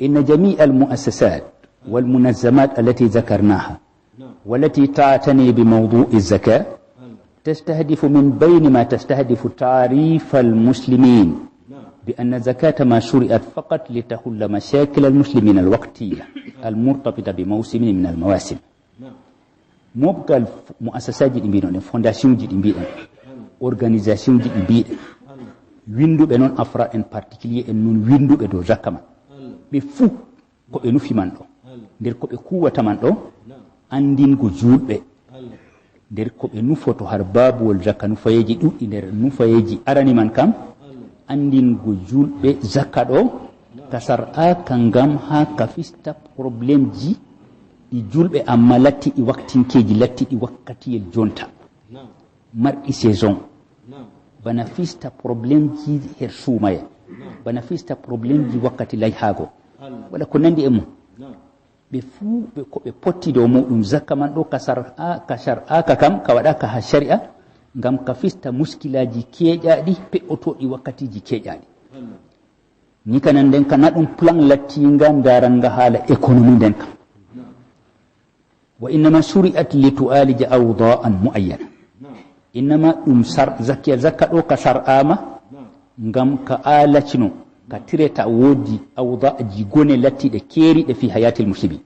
inna jami'al mu'assasat wal munazzamat allati dhakarnaha, والتي تعتني بموضوع الزكاة تستهدف من بين ما تستهدف تعريف المسلمين بأن الزكاة ما شرعت فقط لتحل مشاكل المسلمين الوقتية المرتبطة بموسم من المواسم. Mobgal mu'assasaji ɗi mbiɗon ɗen, fondation ji ɗi mbiɗen, organisation ji ɗi mbiɗen, winduɓe noon afra en particulier en noon winduɓe dow zakka man, ɓe fuu ko ɓe nufi man ɗo, nder ko ɓe kuwata man ɗo, anndingo juulɓe nder ko ɓe nufoto har baabuwol zakka, nufayeeji ɗuɗɗi nder nufayeeji arani man kam, anndingo juulɓe zakka ɗo ka sar'aaka ngam haa ka fista problemji ɗi juulɓe amma latti ɗi waktinkeeji, latti ɗi wakkatiyel jonta, marɗi saison, bana fista problemji her suumayee, bana fista problemji wakkati layhaago, wala ko nandi e mum. Ɓe fuu ɓe ko ɓe potti dow muɗum, zakka man ɗo ka sar'a-, ka sar'aaka kam, ka waɗaaka ha shari'a, ngam ka fista muskilaaji keeƴaaɗi, pe'otooɗi wakkatiiji keeƴaaɗi. Ni kanan nden ka na ɗum plan lattiinga ndaaranga haala économie nden kam. Wa innama shuri'at li tu'alija awda'an muayyana. Innama ɗum sar-, zakkiya zakka ɗo ka sar'aama ngam ka aalacino, ka tireta woodi awda'aji gone lattiiɗe keeriiɗe fi hayatil muslimin.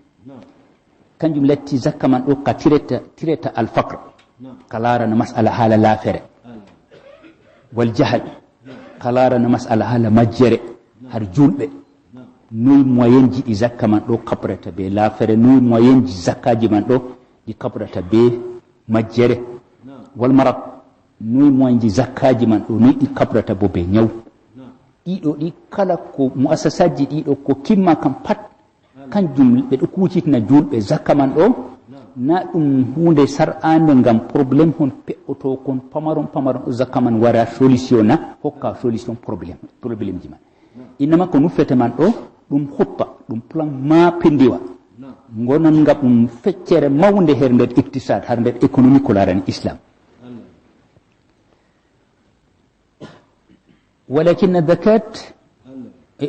Kanjum latti zakka man ɗo ka tireta, tireta alfaqr, ka laarana mas'ala haala laafere. Wal jahal, ka laarana mas'ala haala majjere, har juulɓe. Noy moyenji ɗi zakka man ɗo kabrata be laafere, noy moyenji zakkaji man ɗo ɗi kabrata be majjere. Wal marad, noy moyenji zakkaji man ɗo, noy ɗi kabrata bo be nyaw. Ɗiɗo ɗi kala ko mu'assasaji ɗiɗo ko kimma kam pat, kanjum ɓe ɗo kuucitina juulɓe zakka man ɗo, na ɗum huunde sar'aande ngam problème hon pe'otookon pamaron pamaron ɗo zakka man wara solution na hokka solution problème, problemji man. Innama ko nufete man ɗo ɗum hutta, ɗum plan maapindiwa. Ngonan nga ɗum feccere mawnde her nder iktisad, har nder économie ko laarani Islam. ولكن الزكاة،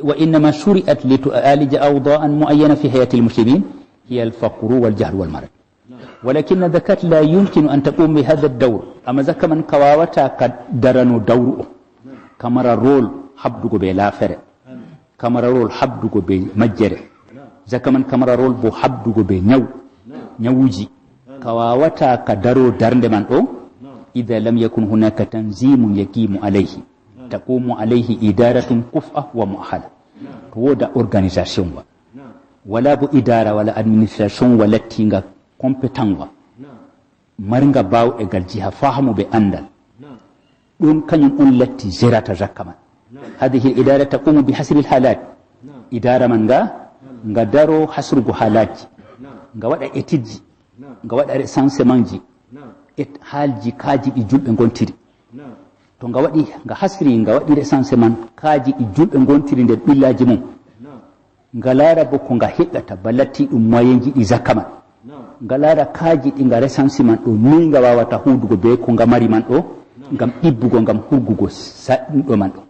وإنما شرعت لتعالج أوضاعا معينة في حياة المسلمين، هي الفقر والجهل والمرض. ولكن الزكاة لا يمكن أن تقوم بهذا الدور. Amma zakka man ka waawataa ka darano dawru o. Ka mara rôle haɓdugo be laafere. Ka mara rôle haɓdugo be majjere. Zakka man ka mara rôle bo haɓdugo be nyaw, nyawuji. Ka waawataa ka daro darnde man ɗo, إذا لم يكن هناك تنظيم يقوم عليه، تقوم عليه إدارة كفءة ومؤهلة. To wooda organisation wa, wala bo idara wala administration wa lattinga compétent wa, marnga bawɗe gal jiha fahamu be andal. Ɗum kañum on latti zerata zakka man. هذه الإدارة تقوم بحصر الحالات. Idara man nga, nga daro hasrugo halaji, nga waɗa etidji, nga waɗa recensement ji, et haalji kaaji ɗi julɓe ngontiri. To nga waɗi, nga hasri, nga waɗi recensement kaaji ɗi julɓe ngontiri nder ɓillaji mum. Nga laara bo ko nga heɓata ba latti ɗum moyenji ɗi zakka man. Nga laara kaaji ɗi nga recensement ɗo, noy nga wawata hudugo be ko nga mari man ɗo, ngam ɗibbugo, ngam hurgugo sa-, ɗum ɗo man ɗo.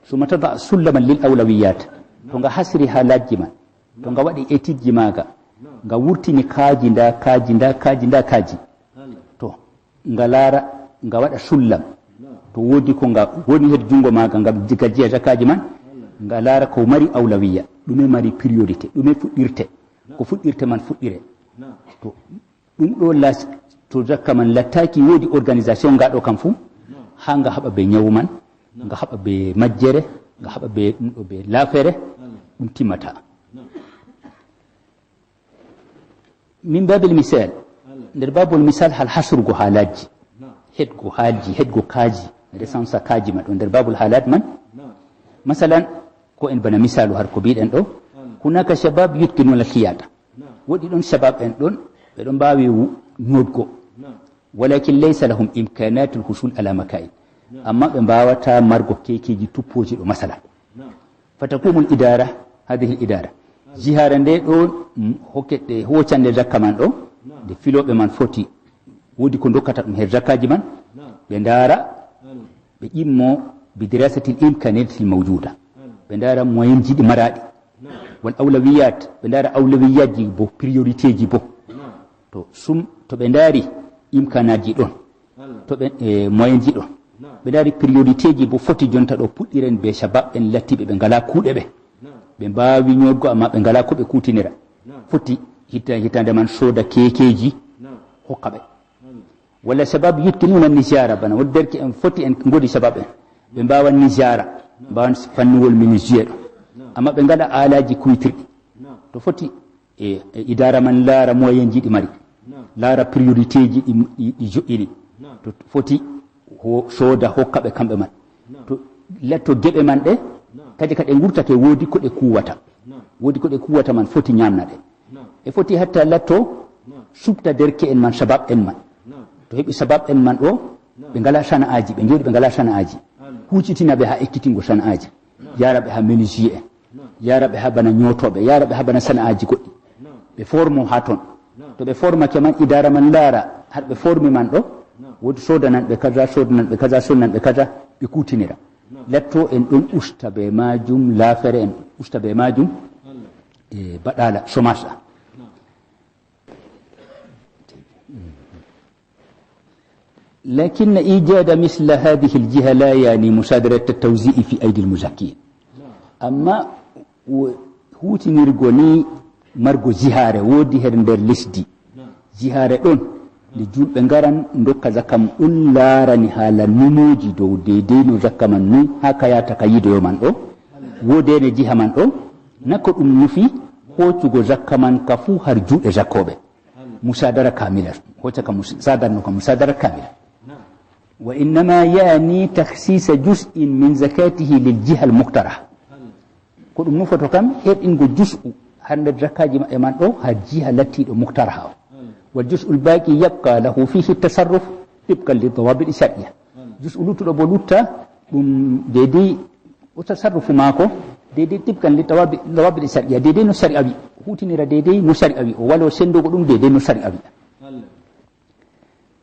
Summa tada'a sullaman lil awlawiyat. To nga hasri halaji man, to nga waɗi etidji maaga, nga wurtini kaaji, nda kaaji, nda kaaji, nda kaaji. To nga laara, nga waɗa sullam. To woodi ko nga woni her jungo maaga, nga gajiya zakkaji man, nga laara ko mari awlawiya, ɗume mari priorité, ɗume fuɗɗirte, ko fuɗɗirte man fuɗɗire. To ɗum ɗo las-, to zakka man lattaaki, woodi organisation nga ɗo kam fu, haa nga haɓa be nyawu man, nga haɓa be majjere, nga haɓa be ɗum ɗo be laafere, ɗum timmata. Min babil misal, nder babol misal hal hasrugo haalajji, heɗgo haalji, heɗgo kaaji, recensa kaaji man ɗo nder babol haalat man. Masalan, ko en bana misalu har ko mbiɗen ɗo, hunaka shabab yutqinuna khiyata. Woɗi ɗon shabab en ɗon, ɓe ɗon mbaawi wu-, nyootgo. ولكن ليس لهم إمكانات الحصول على مكائن. Amma ɓe mbaawata margo keekeeji tuppooji ɗo, masala. فتقوم الإدارة، هذه الإدارة. Jihaare nde ɗo, mm, hokke-, ɗe hoocande zakka man ɗo, nde filooɓe man foti, woodi ko dokkata ɗum her zakkaaji man, ɓe ndaara, ɓe ƴimmo بدراسة الإمكانيات الموجودة. Ɓe ndaara moyenji ɗi maraaɗi. والأولويات، ɓe ndaara awlawiyaaji bo, priorité ji bo. To sum, to ɓe ndaari imkanaaji ɗon, to ɓe, e, moyenji ɗon, ɓe ndaari priorité ji bo foti jonta ɗo puɗɗiren be shabab en lattiɓe ɓe ngalaa kuuɗe ɓe. Ɓe mbaawi ñootgo amma ɓe ngalaa ko ɓe kuutinira. Foti hita-, hitaande man sooda keekeeji hokka ɓe. Walla shabab yutkinuna nijara, bana woodi derke en foti en ngoodi shabab en. Ɓe mbaawa nijara, mbaawan fannuwol menuisier ɗo. Amma ɓe ngalaa aalaaji kuytirɗi. To foti e, e idaara man laara moyenji ɗi mari. Laara priorité ji ɗi, ɗi, ɗi jo'ini. To foti ho-, sooda hokka ɓe kamɓe man. To latto geɓe man ɗe, kadi kadi ngurtake woodi ko ɗe kuwata. Woodi ko ɗe kuwata man foti ñaamna ɗe. E foti hatta latto suɓta derke en man, shabab en man. To heɓi shabab en man ɗo, ɓe ngalaa sana'aaji, ɓe njooɗi ɓe ngalaa sana'aaji. Huucitina ɓe haa ekkitingo sana'aaji. Yaara ɓe haa menuisier en. Yaara ɓe haa bana ñootooɓe, yaara ɓe haa bana sana'aaji goɗɗi. Ɓe formo haa ton. To ɓe formake man, idaara man laara har ɓe formi man ɗo, woodi soodanan ɓe kaza, soodanan ɓe kaza, soodanan ɓe kaza, ɓe kuutinira. Latto en ɗon usta be maajum, laafere en usta be maajum, e baɗaala, chômage a. لكن إيجاد مثل هذه الجهة لا يعني مصادرة التوزيع في أيدي المزكين. Amma wo-, huutinirgo ni margo jihaare woodi her nder lesdi. Jihaare ɗon nde julɓe ngaran ndokka zakka mum ɗon laarani haala numooji dow deydey no zakka man nun haa ka yaata ka yidoyo man ɗo. Woodene jiha man ɗo, na ko ɗum nufi hoocugo zakka man ka fuu har juuɗe zakkooɓe. Musadara kamila. Hocca ka mus-, sadarno ka musadara kamila. وإنما يعني تخصيص جزء من زكاته للجهة المقترحة. Ko ɗum nufoto kam, herɗingo jus'u har nder zakkaaji maɓɓe man ɗo, haa jiha lattiiɗo muktaraha o. والجزء الباقي يبقى له فيه التصرف طبقا للضوابط الشرعية. Jus'u luttuɗo bo lutta, ɗum deydey o tasarrufu maako, deydey tibkan li tawabi-, dawabiɗi sariya, deydey no sariya wi. Huutinira deydey no sariya wi. O walo senndugo ɗum deydey no sariya wi.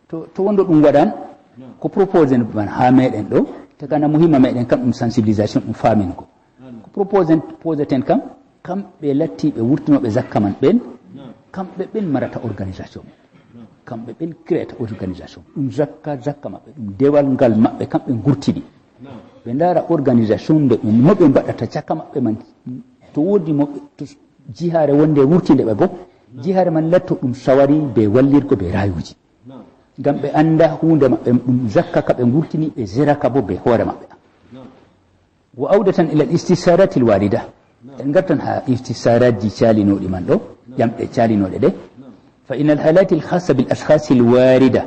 To, to wonɗo ɗum waɗan, ko proposé man haa meɗen ɗo, tagana muhimma meɗen kam ɗum sensibilisation, ɗum faamingo. Ko proposé, poseten kam, kamɓe lattiiɓe wurtinooɓe zakka man ɓen, kamɓe ɓen marata organisation. Kamɓe ɓen créata organisation. Ɗum zakka, zakka maɓɓe, ɗum dewal ngal maɓɓe, kamɓe ngurtini. Ɓe ndaara organisation nde ɓe, no ɓe mbaɗata caka maɓɓe man. To woodi mo ɓe, to jihaare wonde wurtinde ɓe bo, jihaare man latto ɗum sawari be wallirgo be rayuuji. Ngam ɓe annda huunde maɓɓe, ɗum zakka ka ɓe ngurtini, ɓe zeraka bo be hoore maɓɓe. وعودة إلى الاستفسارات الواردة. En ngartan haa istifsaraaji caalinooɗi man ɗo, ƴamɗe caalinooɗe ɗe. فإن الحالات الخاصة بالأشخاص الواردة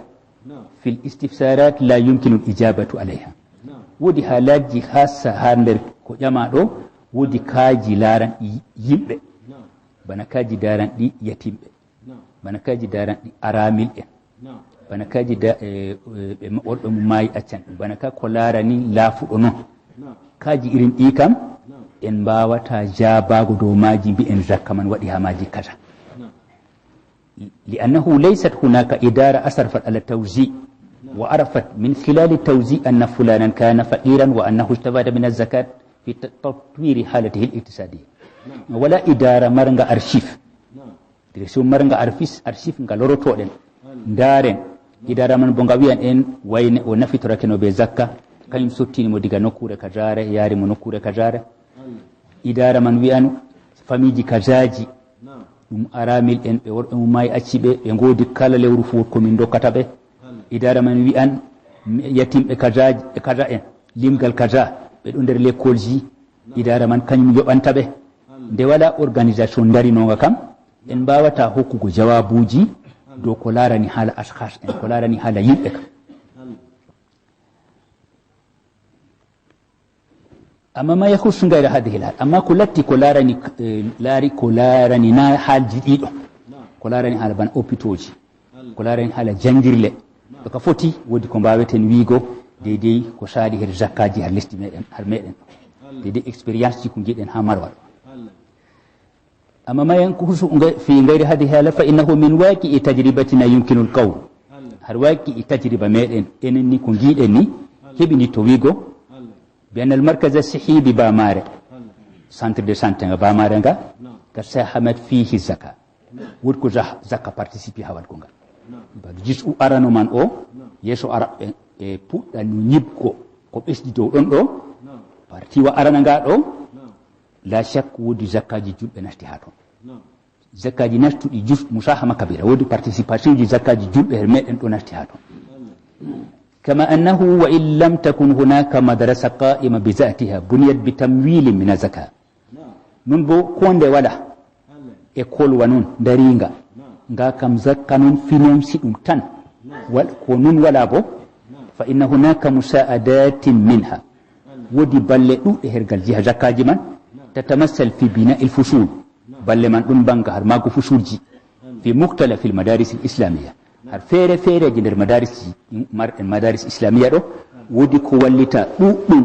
في الاستفسارات لا يمكن الإجابة عليها. Woodi haalaaji khassa haa nder ko ƴamaa ɗo, woodi kaaji laaranɗi yimɓe. Bana kaaji daaranɗi yatimɓe. Bana kaaji daaranɗi aramil en. Bana kaaji da-, e, e, ɓe ma-, worɓe mum maayi accan ɗum. Bana ka ko laarani laafuɗo non. Kaaji irin ɗi kam, en mbaawata jaabaago dow maaji, mbi'en zakka man waɗi haa maaji kaza. لأنه ليست هناك إدارة أشرفت على التوزيع وعرفت من خلال التوزيع أن فلانا كان فقيرا وأنه استفاد من الزكاة في تطوير حالته الاقتصادية. Walaa idaara marnga archive. Direction marnga arfis-, archive nga lorotooɗen. Ndaaren, idaara man bo nga wi'an en wayne o nafitorake no be zakka, kañum sottini mo diga nokkuure kazaare, yaari mo nokkuure kazaare. Idaara man wi'an famiiji kazaaji, ɗum aramil en, ɓe worɓe mum maayi acci ɓe, ɓe ngoodi kala lewru fuu ko min dokkata ɓe. Idaara man wi'an yatimɓe kazaaji, e kaza en, limgal kaza, ɓe ɗo nder lekkolji, idaara man kañum yoɓanta ɓe. Nde walaa organisation darinoonga kam, en mbaawata hokkugo jawaabuuji dow ko laarani haala ashkhas en, ko laarani haala yimɓe kam. Amma ma yakhussu ghayra hadhihi al-hal. Amma ko latti ko laarani, eh, laari ko laarani na haalji ɗiɗo. Ko laarani haala bana opitooji. Ko laarani haala janngirle. To ka foti, woodi ko mbaaweten wiigo, deydey ko saaɗi her zakkaaji har lesdi meɗen, har meɗen. Deydey expérience ji ko ngiɗen haa marwa ɗo. Amma ma yankusu fi gayri hadi hala fa innahu min waqi'i tajribatina yumkinu al qawl. Har waqi'i tajriba meɗen, enen ni ko ngiɗen ni, heɓini to wiigo, bi anna al markaz as sihhi bi Bamare. Centre de santé nga Bamare nga, ka sahamat fihi zaka. Woodi ko za-, zakka participe haa waɗgo ngal. Ba jus u arano man o, yeeso ara e, e puɗɗa no ñibgo ko ɓesdi dow ɗon ɗo, parti wa arana nga ɗo, la shak woodi zakkaaji julɓe nasti haa ton. Zakkaaji nastuɗi jus musahama kabira, woodi participation ji zakkaaji julɓe her meɗen ɗo nasti haa ton. Kama annahu wa in lam takun hunaka madrasa qa'ima bi zatiha buniyat bi tamwilin min zaka. Non bo ko nde wala e kolwa non dariinga, nga kam zakka non finansi ɗum tan, wal-, ko non wala bo, fa inna hunaka musa'adatin minha. Woodi balle ɗuɗɗe hergal jiha zakkaaji man, tatamassal fi bina il fusul. Balle man ɗum banga har maago fusulji. Fi mukhtalafil madaris al islamiyya. Har feere feereeji nder madaris, mar-, en madaris islamiya ɗo, woodi ko wallita ɗuɗɗum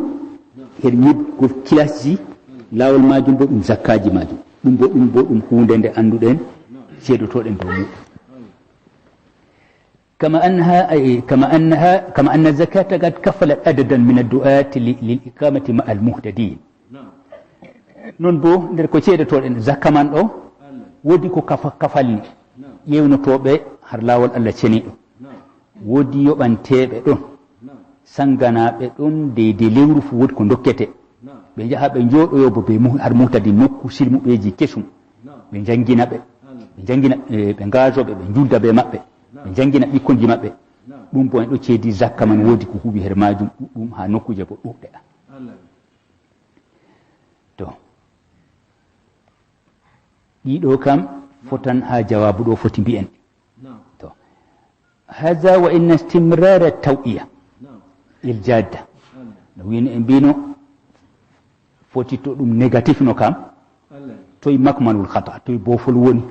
her ñibgol kilasji, laawol maajum bo ɗum zakkaaji maajum. Ɗum bo, ɗum bo ɗum huunde nde annduɗen, ceedotooɗen dow muɗum. Kama annaha, ay, kama annaha, kama anna zakata qad kafalat adadan min addu'ati li, lil iqamati ma al muhtadin. Non bo nder ko ceedotooɗen zakka man ɗo, woodi ko kafa-, kafalni ƴeewnotooɓe har laawol Allah ceniiɗo. Woodi yoɓanteeɓe ɗon, sannganaaɓe ɗon deydey lewru fu woodi ko dokkete. Ɓe njaha ɓe njooɗoyoo bo be mu-, har muhtadi nokku silmuɓeeji kesum. Ɓe njanngina ɓe, ɓe njanngina, eh, ɓe ngaazoo ɓe, ɓe njulda be maɓɓe, ɓe njanngina ɓikkonji maɓɓe. Ɗum bo en ɗo ceedi zakka man woodi ko huuwi her maajum ɗuɗɗum haa nokkuuje bo ɗuuɗɗe. To. Ɗiɗo kam fotan haa jawaabu ɗo foti mbi'en. To. Haza wa inna istimrara tawiya il jadda. No wini en mbino foti to ɗum négatif no kam. Toy makmanul khata, toy bofol woni.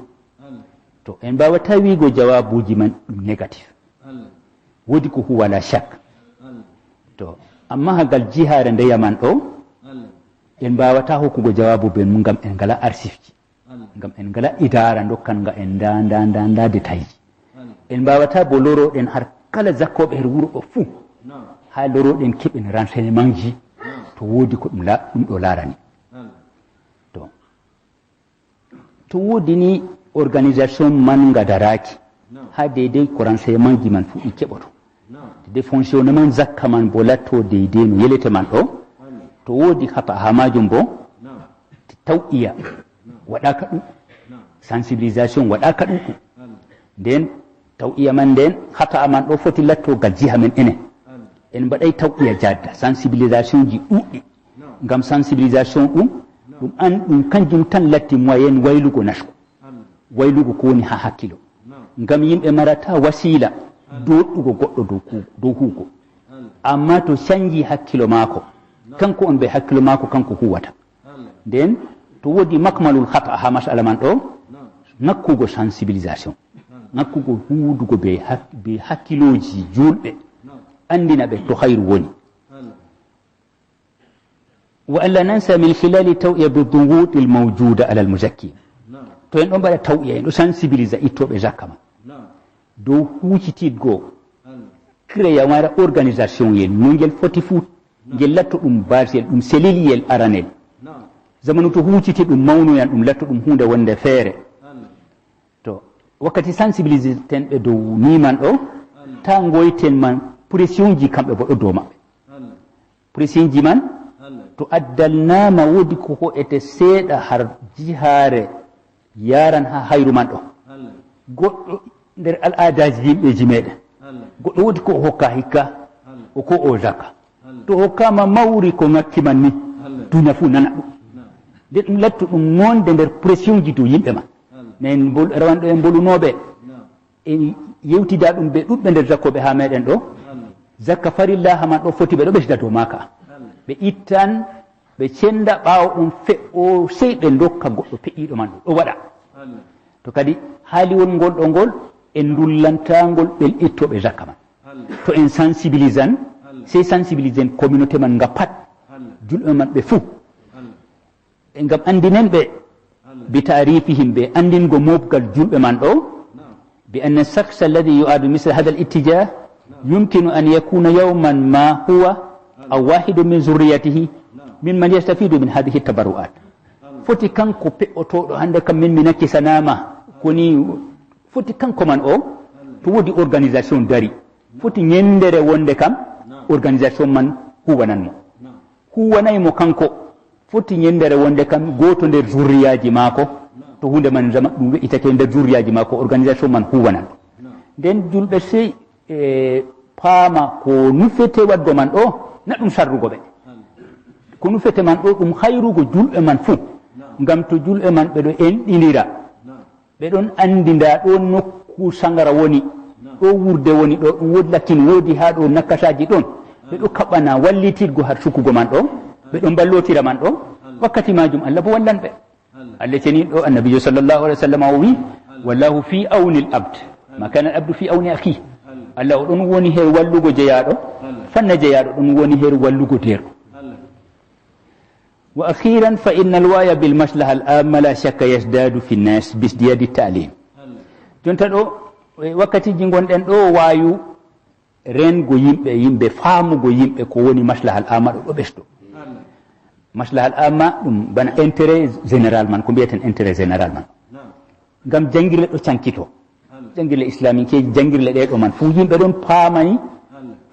To en mbawata wiigo jawaabuji man ɗum négatif. Woodi ko huwa la shak. To amma hagal jihaare ndeya man ɗo, en mbawata hokkugo jawaabu ben mum ngam en ngala arsifji. Ngam en ngala idaara dokkan nga en nda, nda, nda, nda détailji. En mbawata bo loroɗen har kala zakkooɓe her wuro ɗo fuu. Haa loroɗen keɓen renseignementji to woodi ko ɗum la-, ɗum ɗo laarani. To. To woodi ni organisation man nga daraaki, haa deydey ko renseignementji man fuu ɗi keɓoto. Deydey fonctionnement zakka man bo latto deydey no yelete man ɗo. To woodi khata haa maajum bo, tawiya waɗaaka ɗum, sensibilisation waɗaaka ɗum. Nden tawiya man nden, khata man ɗo foti latto gal jiha men enen. En mbaɗay tawiya jadda, sensibilisationji ɗuɗɗi. Ngam sensibilisation ɗum, ɗum an, ɗum kanjum tan latti moyen waylugo nasku. Waylugo ko woni haa hakkilo. Ngam yimɓe marata wasiila doɗɗugo goɗɗo dow ku-, dow huugo. Amma to canji hakkilo maako, kanko on be hakkilo maako kanko huwata. Nden to woodi makmalul khata haa masala man ɗo, ŋakkugo sensibilisation, ŋakkugo huudugo be hak-, be hakkilooji juulɓe, anndina ɓe to hayru woni. Wa alla nansa min khilali tawiya bi duguti al mawjuda ala al muzakki. To en ɗon mbaɗa tawiya, en ɗo sensibilisa ittooɓe zakka man dow huucititgo, créa wara organisation yel, no ngel foti fuu, ngel latto ɗum basel, ɗum seliliyel aranel. Zamanu to huuciti ɗum mawnoyan, ɗum latto ɗum huunde wonde feere. To wakkati sensibilisiten ɓe dow ni man ɗo, ta ngoyten man pressionji kamɓe bo ɗo dow maɓɓe. Pressionji man, to addalnaama woodi ko ho'ete seeɗa har jihaare yaran haa hayru man ɗo. Goɗɗo nder al'aadaaji yimɓeeji meɗen, goɗɗo woodi ko o hokka hikka, o ko o zakka. To hokkaama mawri ko ŋakki man ni, duniya fuu nana ɗum. Nde ɗum lattu ɗum wonde nder pressionji dow yimɓe man. Men mbol-, rawanɗo en mbolunooɓe, en yewtida ɗum be ɗuɗɓe nder zakkooɓe haa meɗen ɗo. Zakka farilla haa man ɗo foti ɓe ɗo ɓesda dow maaka. Ɓe ittan, ɓe cenda ɓaawo ɗum fe'o, sey ɓe ndokka goɗɗo peƴiiɗo man ɗo, ɗo waɗa. To kadi haaliwol ngol ɗo ngol, en ndullanta ngol ɓen ittooɓe zakka man. To en sensibilisan, sey sensibilisen communauté man nga pat, julɓe man ɓe fuu. E ngam anndinen ɓe, bi ta'rifihim, ɓe anndingo mooɓgal julɓe man ɗo, bi anna shakhs alladhi yu'adu misl hadha al-ittijah yumkinu an yakuna yawman ma huwa aw wahidun min zurriyatihi mimman yastafidu min hadhihi tabarru'at. Foti kanko pe'otooɗo hannde kam min mi nakkisanaama, koni foti kanko man o, to woodi organisation dari, foti ñenndere wonde kam organisation man huwanan mo. Huwanay mo kanko, foti ñenndere wonde kam gooto nder zurriyaaji maako, to huunde man zama ɗum we'itake nder zurriyaaji maako, organisation man huwanan. Nden julɓe sey e paama ko nufete waɗgo man ɗo, na ɗum sarrugo ɓe. Ko nufete man ɗo ɗum hayrugo julɓe man fuu, ngam to julɓe man ɓe ɗo enɗindira, ɓe ɗon anndi ndaa ɗo nokku sangara woni, ɗo wurde woni, ɗo ɗum woodi lakin, woodi haa ɗo nakasaaji ɗon, ɓe ɗo kaɓana wallititgo har sukugo man ɗo, ɓe ɗon mballotira man ɗo, wakkati maajum Allah bo wallan ɓe. Allah ceniiɗo, Annabiijo sallallahu alaihi wasallam o wi, "Wallahu fi auni al-abd, ma kana al-abdu fi auni akhi." Allah o ɗon woni her wallugo jeyaaɗo, fanna jeyaaɗo ɗon woni her wallugo deerɗo. Wa akhiran fa inna al-wa'ya bil maslaha al-amma la shakka yazdadu fi an-nas bi izdiyadi at-ta'lim. Jonta ɗo, e wakkatiji ngonɗen ɗo, waayu rengo yimɓe, yimɓe faamugo yimɓe ko woni maslahal amma ɗo, ɗo ɓesdo. Maslahal amma ɗum bana intérêt général man, ko mbiyaten intérêt général man. Ngam jangirle ɗo cankito. Jangirle islaminkeji, jangirle ɗe ɗo man fuu yimɓe ɗon paamani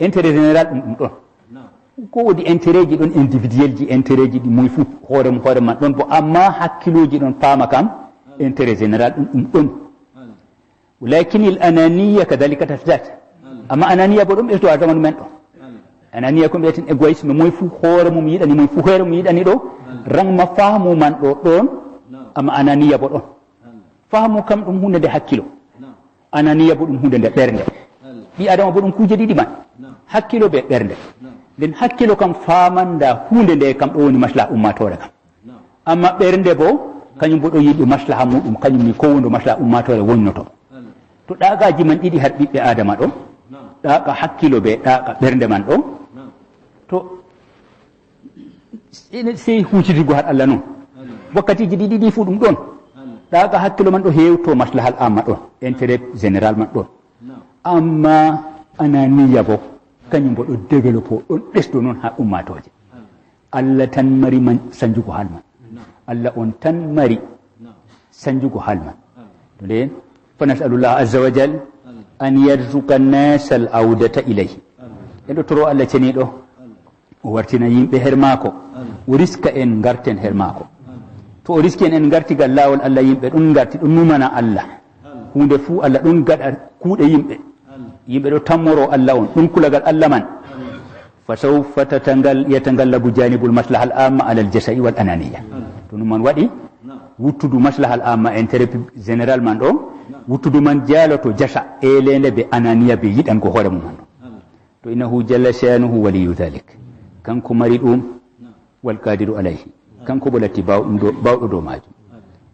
intérêt général ɗum, ɗum ɗon. Ko woodi intérêt ji ɗon individuel ji, intérêt ji ɗi moy fuu hoore mum, hoore man ɗon bo, amma hakkiloji ɗon paama kam intérêt général ɗum, ɗum ɗon. Lakin al ananiya kadhalika tazdad. Amma ananiya bo ɗon ɓesdo ha zamanu men ɗo. Ananiya ko mbiyaten égoïsme, moy fuu hoore mum yiɗani, moy fuu hoore mum yiɗani ɗo. Rangma faamu man ɗo ɗon, amma ananiya bo ɗon. Faamu kam ɗum huunde nde hakkilo. Ananiya bo ɗum huunde nde ɓernde. Ɓii Adama bo ɗum kuuje ɗiɗi man. Hakkilo be ɓernde. Nden hakkilo kam faaman nda huunde nde kam ɗo woni maslaha ummaatoore kam. Amma ɓernde bo, kanyum bo ɗo yiɗi maslaha muɗum, kanyum ni ko wondo maslaha ummaatoore wonnoto. To ɗaagaaji man ɗiɗi har ɓiɓɓe Adama ɗo, ɗaaga hakkilo be ɗaaga ɓernde man ɗo, to ene sey huucitirgo har Allah non. Wakkatiji ɗi ɗiɗi fu ɗum ɗon. Ɗaaga hakkilo man ɗo hewto maslahal amma ɗon, intérêt général man ɗon. Amma ananiya bo, kanyum bo ɗo développé, ɗon ɓesdo non ha ummatooje. Allah tan mari man sanjugo hal man. Allah on tan mari sanjugo hal man. To nden, fa nas'alullah azza wa jal an yarzuqa an-nasa al-awdata ilayhi. En ɗo toro Allah ceniiɗo, o wartina yimɓe her maako, o riska en ngarten her maako. To o riski en, en ngarti gal laawol Allah, yimɓe ɗon ngarti, ɗon numana Allah. Huunde fuu Allah ɗon gaɗa kuuɗe yimɓe. Yimɓe ɗo tammoro Allah on, ɗon kulagal Allah man. Fa sawfa tatangal-, yatagallabu janibul maslahal amma alal jasa'i wal ananiya. To ɗum man waɗi, wuttudu maslahal amma, intérêt général man ɗo, wuttudu man jaaloto jasa, elende be ananiya, be yiɗango hoore mum man ɗo. To innahu jalla shanuhu waliyu dhalik. Kanko mari ɗum, wal qadiru alayhi. Kanko bo latti bawɗum do-, bawɗo dow majum.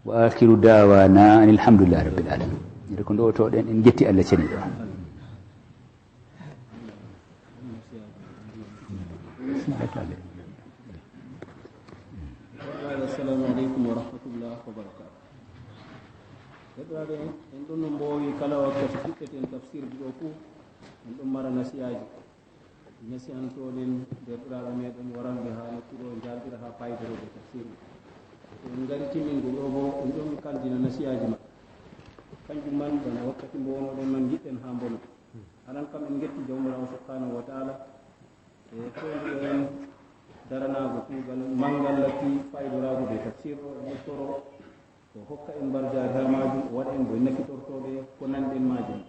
Wa akhiru dawana anil hamdulillahi rabbil alamin. Ede ko ndowotoɗen, en jetti Allah ceniɗo. Assalamu alaikum wa rahmatullahi wa barakatuh. Heɗɗaaɓe, en ɗon no mboowi kala wakkati fuɗɗeten tafsirji ɗo fuu, en ɗon mara nasiyaaji. Nasiyantoɗen deerɗiraaɓe meɗen waranɓe haa nokku ɗo, njaltira haa paydorooɓe tafsir. To en ngari timmingo ɗo bo, en ɗon kaldina nasiyaaji maɓɓe. Kanjum man, bana wakkati mboonoɗen man, ngiɗɗen haa mbona. Aran kam en ngetti Jawmiraawo subhanahu wa ta'ala, e foonduɗo en daranaago kuugal manngal latti faydoraago be tafsir ɗo, en ɗon toro o hokka en mbarjaari haa maajum, o waɗa en bo en nafitortooɓe ko nanɗen maajum.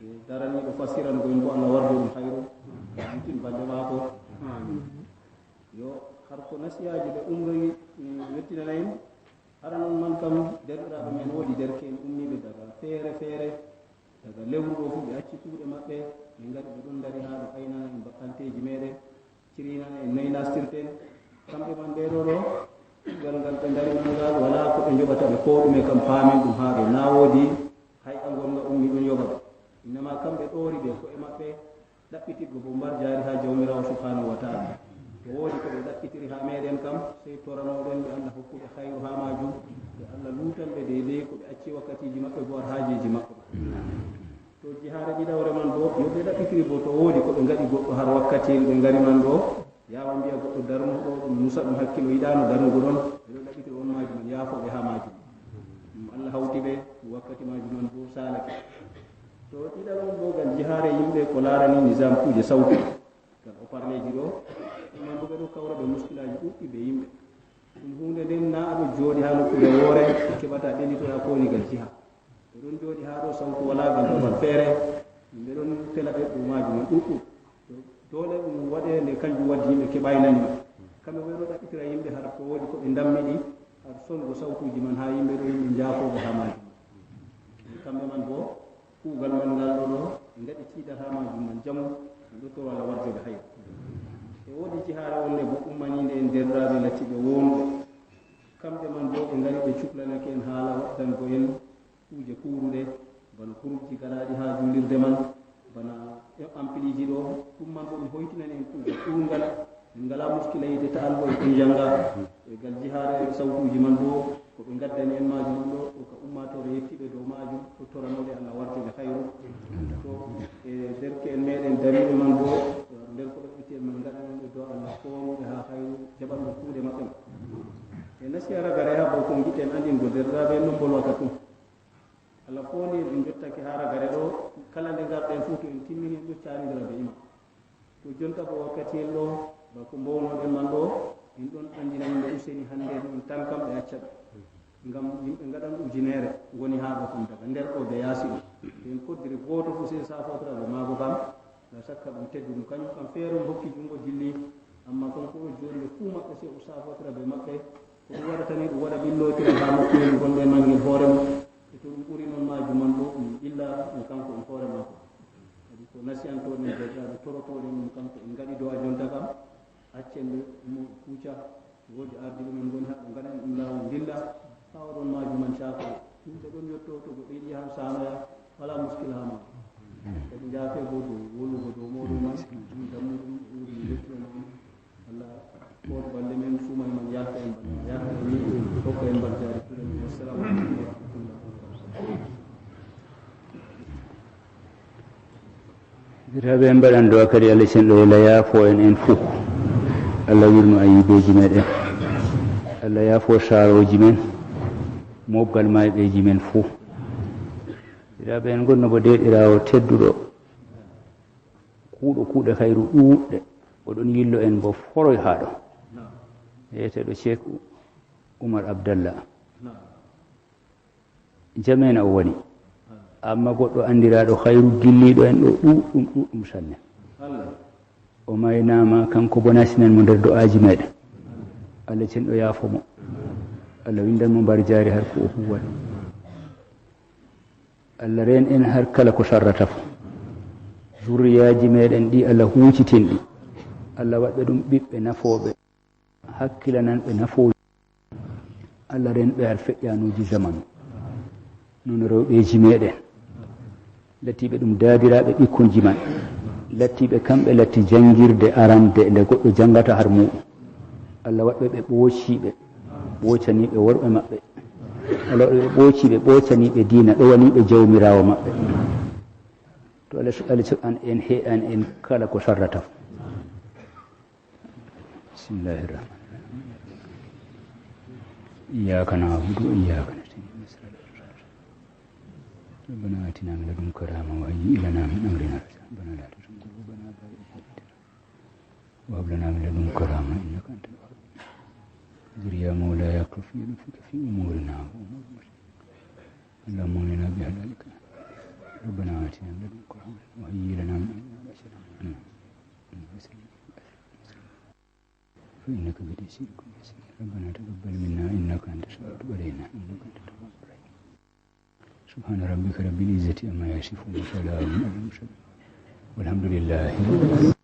E daraniiɗo fassirango en bo, Allah warjo ɗum hayru, o yurtin balɗe maako. Yo, har ko nasiyaaji ɓe umroyi, mi wettinana en. Hara non man kam, deerɗiraaɓe men woodi derke'en ummiiɓe daga feere feere, daga lewru ɗo fuu ɓe acci kuuɗe maɓɓe, ɓe ngari ɓe ɗon dari haa ɗo aynana en baɗɗanteeji meɗen. Cirinana en noy nastirten kamɓe man ɓe ɗo ɗo, kuugal ngal ɓe ndari man ngal, walaa ko ɓe njoɓata ɓe, ko ɗume kam paamen ɗum haa ɗo, na woodi hay a ngonga ummi ɗum yoɓa ɓe. Innama kamɓe ɗoori ɓe ko'e maɓɓe, ɗaɓɓitirgo bo mbar jaari haa Jawmiraawo Subhaanahu wa Ta'aala. To woodi ko ɓe ɗaɓɓitiri haa meeɗen kam, sey toranooɗen ɓe Allah hokku ɓe hayru haa maajum, ɓe Allah luutan ɓe deydey ko ɓe acci wakkatiiji maɓɓe bo har haajeeji maɓɓe. To jihaare ɗiɗawre man bo, yo ɓe ɗaɓɓitiri bo to woodi ko ɓe ngaɗi goɗɗo har wakkati ɓe ngari man ɗo, yaawa mbi'a goɗɗo darnu ɗo, ɗum nusa ɗum hakkilo yiɗaano darnugo ɗon, ɓe ɗo ɗaɓɓitiri on maajum man, yaafo ɓe haa maajum. Ɗum Allah hawti ɓe, wakkati maajum man bo saalake. To ɗiɗawol bo gal jihaare yimɓe ko laarani nizaam kuuje sawtu, gal haut-parleurji ɗo, ɗum man bo ɓe ɗo kawra ɓe muskilaaji ɗuɗɗi be yimɓe. Ɗum huunde nden na a ɗo jooɗi haa nokkuure woore, keɓata ɓellitoɗa ko woni gal jiha. Ɓe ɗon jooɗi haa ɗo sawtu walaa gal babal feere, yimɓe ɗon fela ɓe dow maajum man ɗuɗɗum. To doole ɗum waɗe nde kanjum waddi yimɓe keɓaay nani ma. Kamɓe bo ɓe ɗo ɗaɓɓitira yimɓe har to woodi ko ɓe ndammiɗi, har songo sawtuuji man haa yimɓe ɗo yimɓe njaafooɓe haa maajum. Kamɓe man bo kuugal man ngal ɗo ɗo, ɓe ngaɗi tiiɗal haa maajum man jamu, ɗum ɗo toro Allah warjo ɓe hayru. E woodi jihaare wonde bo ummaniinde en deerɗiraaɓe lattiiɓe woonɓe. Kamɓe man bo ɓe ngari ɓe cuklanake en haala waɗdango en kuuje kuuruɗe, bana kurubji gaɗaaɗi haa juulirde man, bana ampliiji ɗo, ɗum man bo ɗum hoytinani en kuugal ɗuungal. Min ngalaa muskila yiite ta'al bo en ɗon njannga. E gal jihaare sawtuuji man bo, ko ɓe ngaddani en maajum man ɗo, ɗo ka ummaatoore yettiiɓe dow maajum, ɗo toranooɓe Allah warjo ɓe hayru. To e derke'en meeɗen dariiɓe man bo, nder ko ɗaɓɓiti en man ngaɗanan ɓe do'a Allah foonooɓe haa hayru, jaɓanɓe kuuɗe maɓɓe man. E nasiya ragare haa bo ko ngiɗɗen anndingo deerɗiraaɓe en ɗon bolwa ka tum. Allah fooni en, en jottake haa ragare ɗo, kala nde ngarɗen fuu, to en timmini, en ɗo caanidira be imam. To jonta bo wakkati en ɗo, bako mbownoɗen man ɗo, en ɗon anndina yimɓe Useni hannde en tan kam ɓe acca ɗum. Ngam yimɓe ngaɗan ujineere woni haa ɗo kam, daga nder ɗo be yaasi ɗo. To en koddiri gooto fuu sey safotira be maako kam, la sakka ɗum tedduɗum. Kanjum kam feere on hokki junngo dilli, ammaa kanko o jooɗi ɓe fuu maɓɓe sey o safotira be maɓɓe. Ko ɗum waɗata ni, ɗum waɗa ɓillootiral haa nokkuure ngonɗe nangel hoore mum. E to ɗum ɓuri non maajum man ɗo, ɗum ɓilla ɗum kanko e hoore maako. Kadi ko nasiyantoɗen deerɗiraaɓe, torotoɗen ɗum kanko en ngaɗi do'a jonta kam, accen ɓe mo kuuca, woodi ardiiɓe men ngoni haa ɓe ngaɗan ɗum laawol ndilla, haa oɗon maajum man caako. Yimɓe ɗon yotto to goɗɗo yiɗi yahan saanoya, walaa muskila haa maajum. Kadi njaafe bo dow wolugo dow mooɗon man, ɗum dammuɗum, ɗum yottuɗo non. Allah, on balɗe men, suumal man, yaafa en balɗe, yaafa en ni, hokka en balɗe jaari. Wassalamu aleykum wa rahmatullahi wa barakatuh. Jiraaɓe, en mbaɗan do'a kadi, Allah cenɗo Allah yaafo en, en fuu. Allah wirno ayibeeji meɗen. Allah yaafo saarooji men, mooɓgal maayɓeeji men fuu. Jiraaɓe, en ngonno bo deeɗiraawo tedduɗo, kuuɗo kuuɗe hayru ɗuuɗɗe, oɗon yillo en bo foroy haa ɗo. Wiyeteeɗo Cheikh Umar Abdallah. Jamena o woni. Amma goɗɗo anndiraaɗo hayru gilliiɗo en ɗo ɗuuɗɗum, ɗuuɗɗum sanne. O maynaama, kanko bo nasinan mo nder do'aaji meɗen. Allah cenɗo yaafo mo. Allah windan mo mbar jaari har ko o huwata. Allah reen en har kala ko sarrata fuu. Zurriyaaji meɗen ɗi Allah huucitin ɗi. Allah waɗɓe ɗum ɓiɓɓe nafooɓe. Hakkilananɓe nafooji. Allah reen ɓe har feƴƴanuuji zamanu. Noon rewɓeeji meɗen. Lattiiɓe ɗum daabiraaɓe ɓikkonji man. Lattiiɓe kamɓe latti janngirde arande nde goɗɗo janngata har muuɗum. Allah waɗɓe ɓe ɓoociiɓe, ɓoocaniiɓe worɓe maɓɓe. Allah waɗɓe ɓe ɓoociiɓe, ɓoocaniiɓe diina, ɗowaniiɓe Jawmiraawo maɓɓe. To Allah su-, Allah su-, an en he-, an en kala ko sarrata. بسم الله الرحمن الرحيم. إياك نعبد وإياك نستعين. ربنا آتنا من لدنك رحمة وهيئ لنا من أمرنا رشدا. ربنا لا تزغ قلوبنا بعد إذ هديتنا وهب لنا من لدنك رحمة إنك أنت الوهاب. انظر يا مولاي، اكشف لطفك في أمورنا وأمور المسلمين. اللهم أغننا بحلالك. ربنا آتنا من لدنك رحمة وهيئ لنا من أمرنا رشدا. آمين. فإنك بتيسير كل يسير. ربنا تقبل منا إنك أنت السميع العليم. علينا إنك أنت التواب الرحيم. سبحان ربك رب العزة عما يصفون وسلام على المرسلين والحمد لله رب العالمين.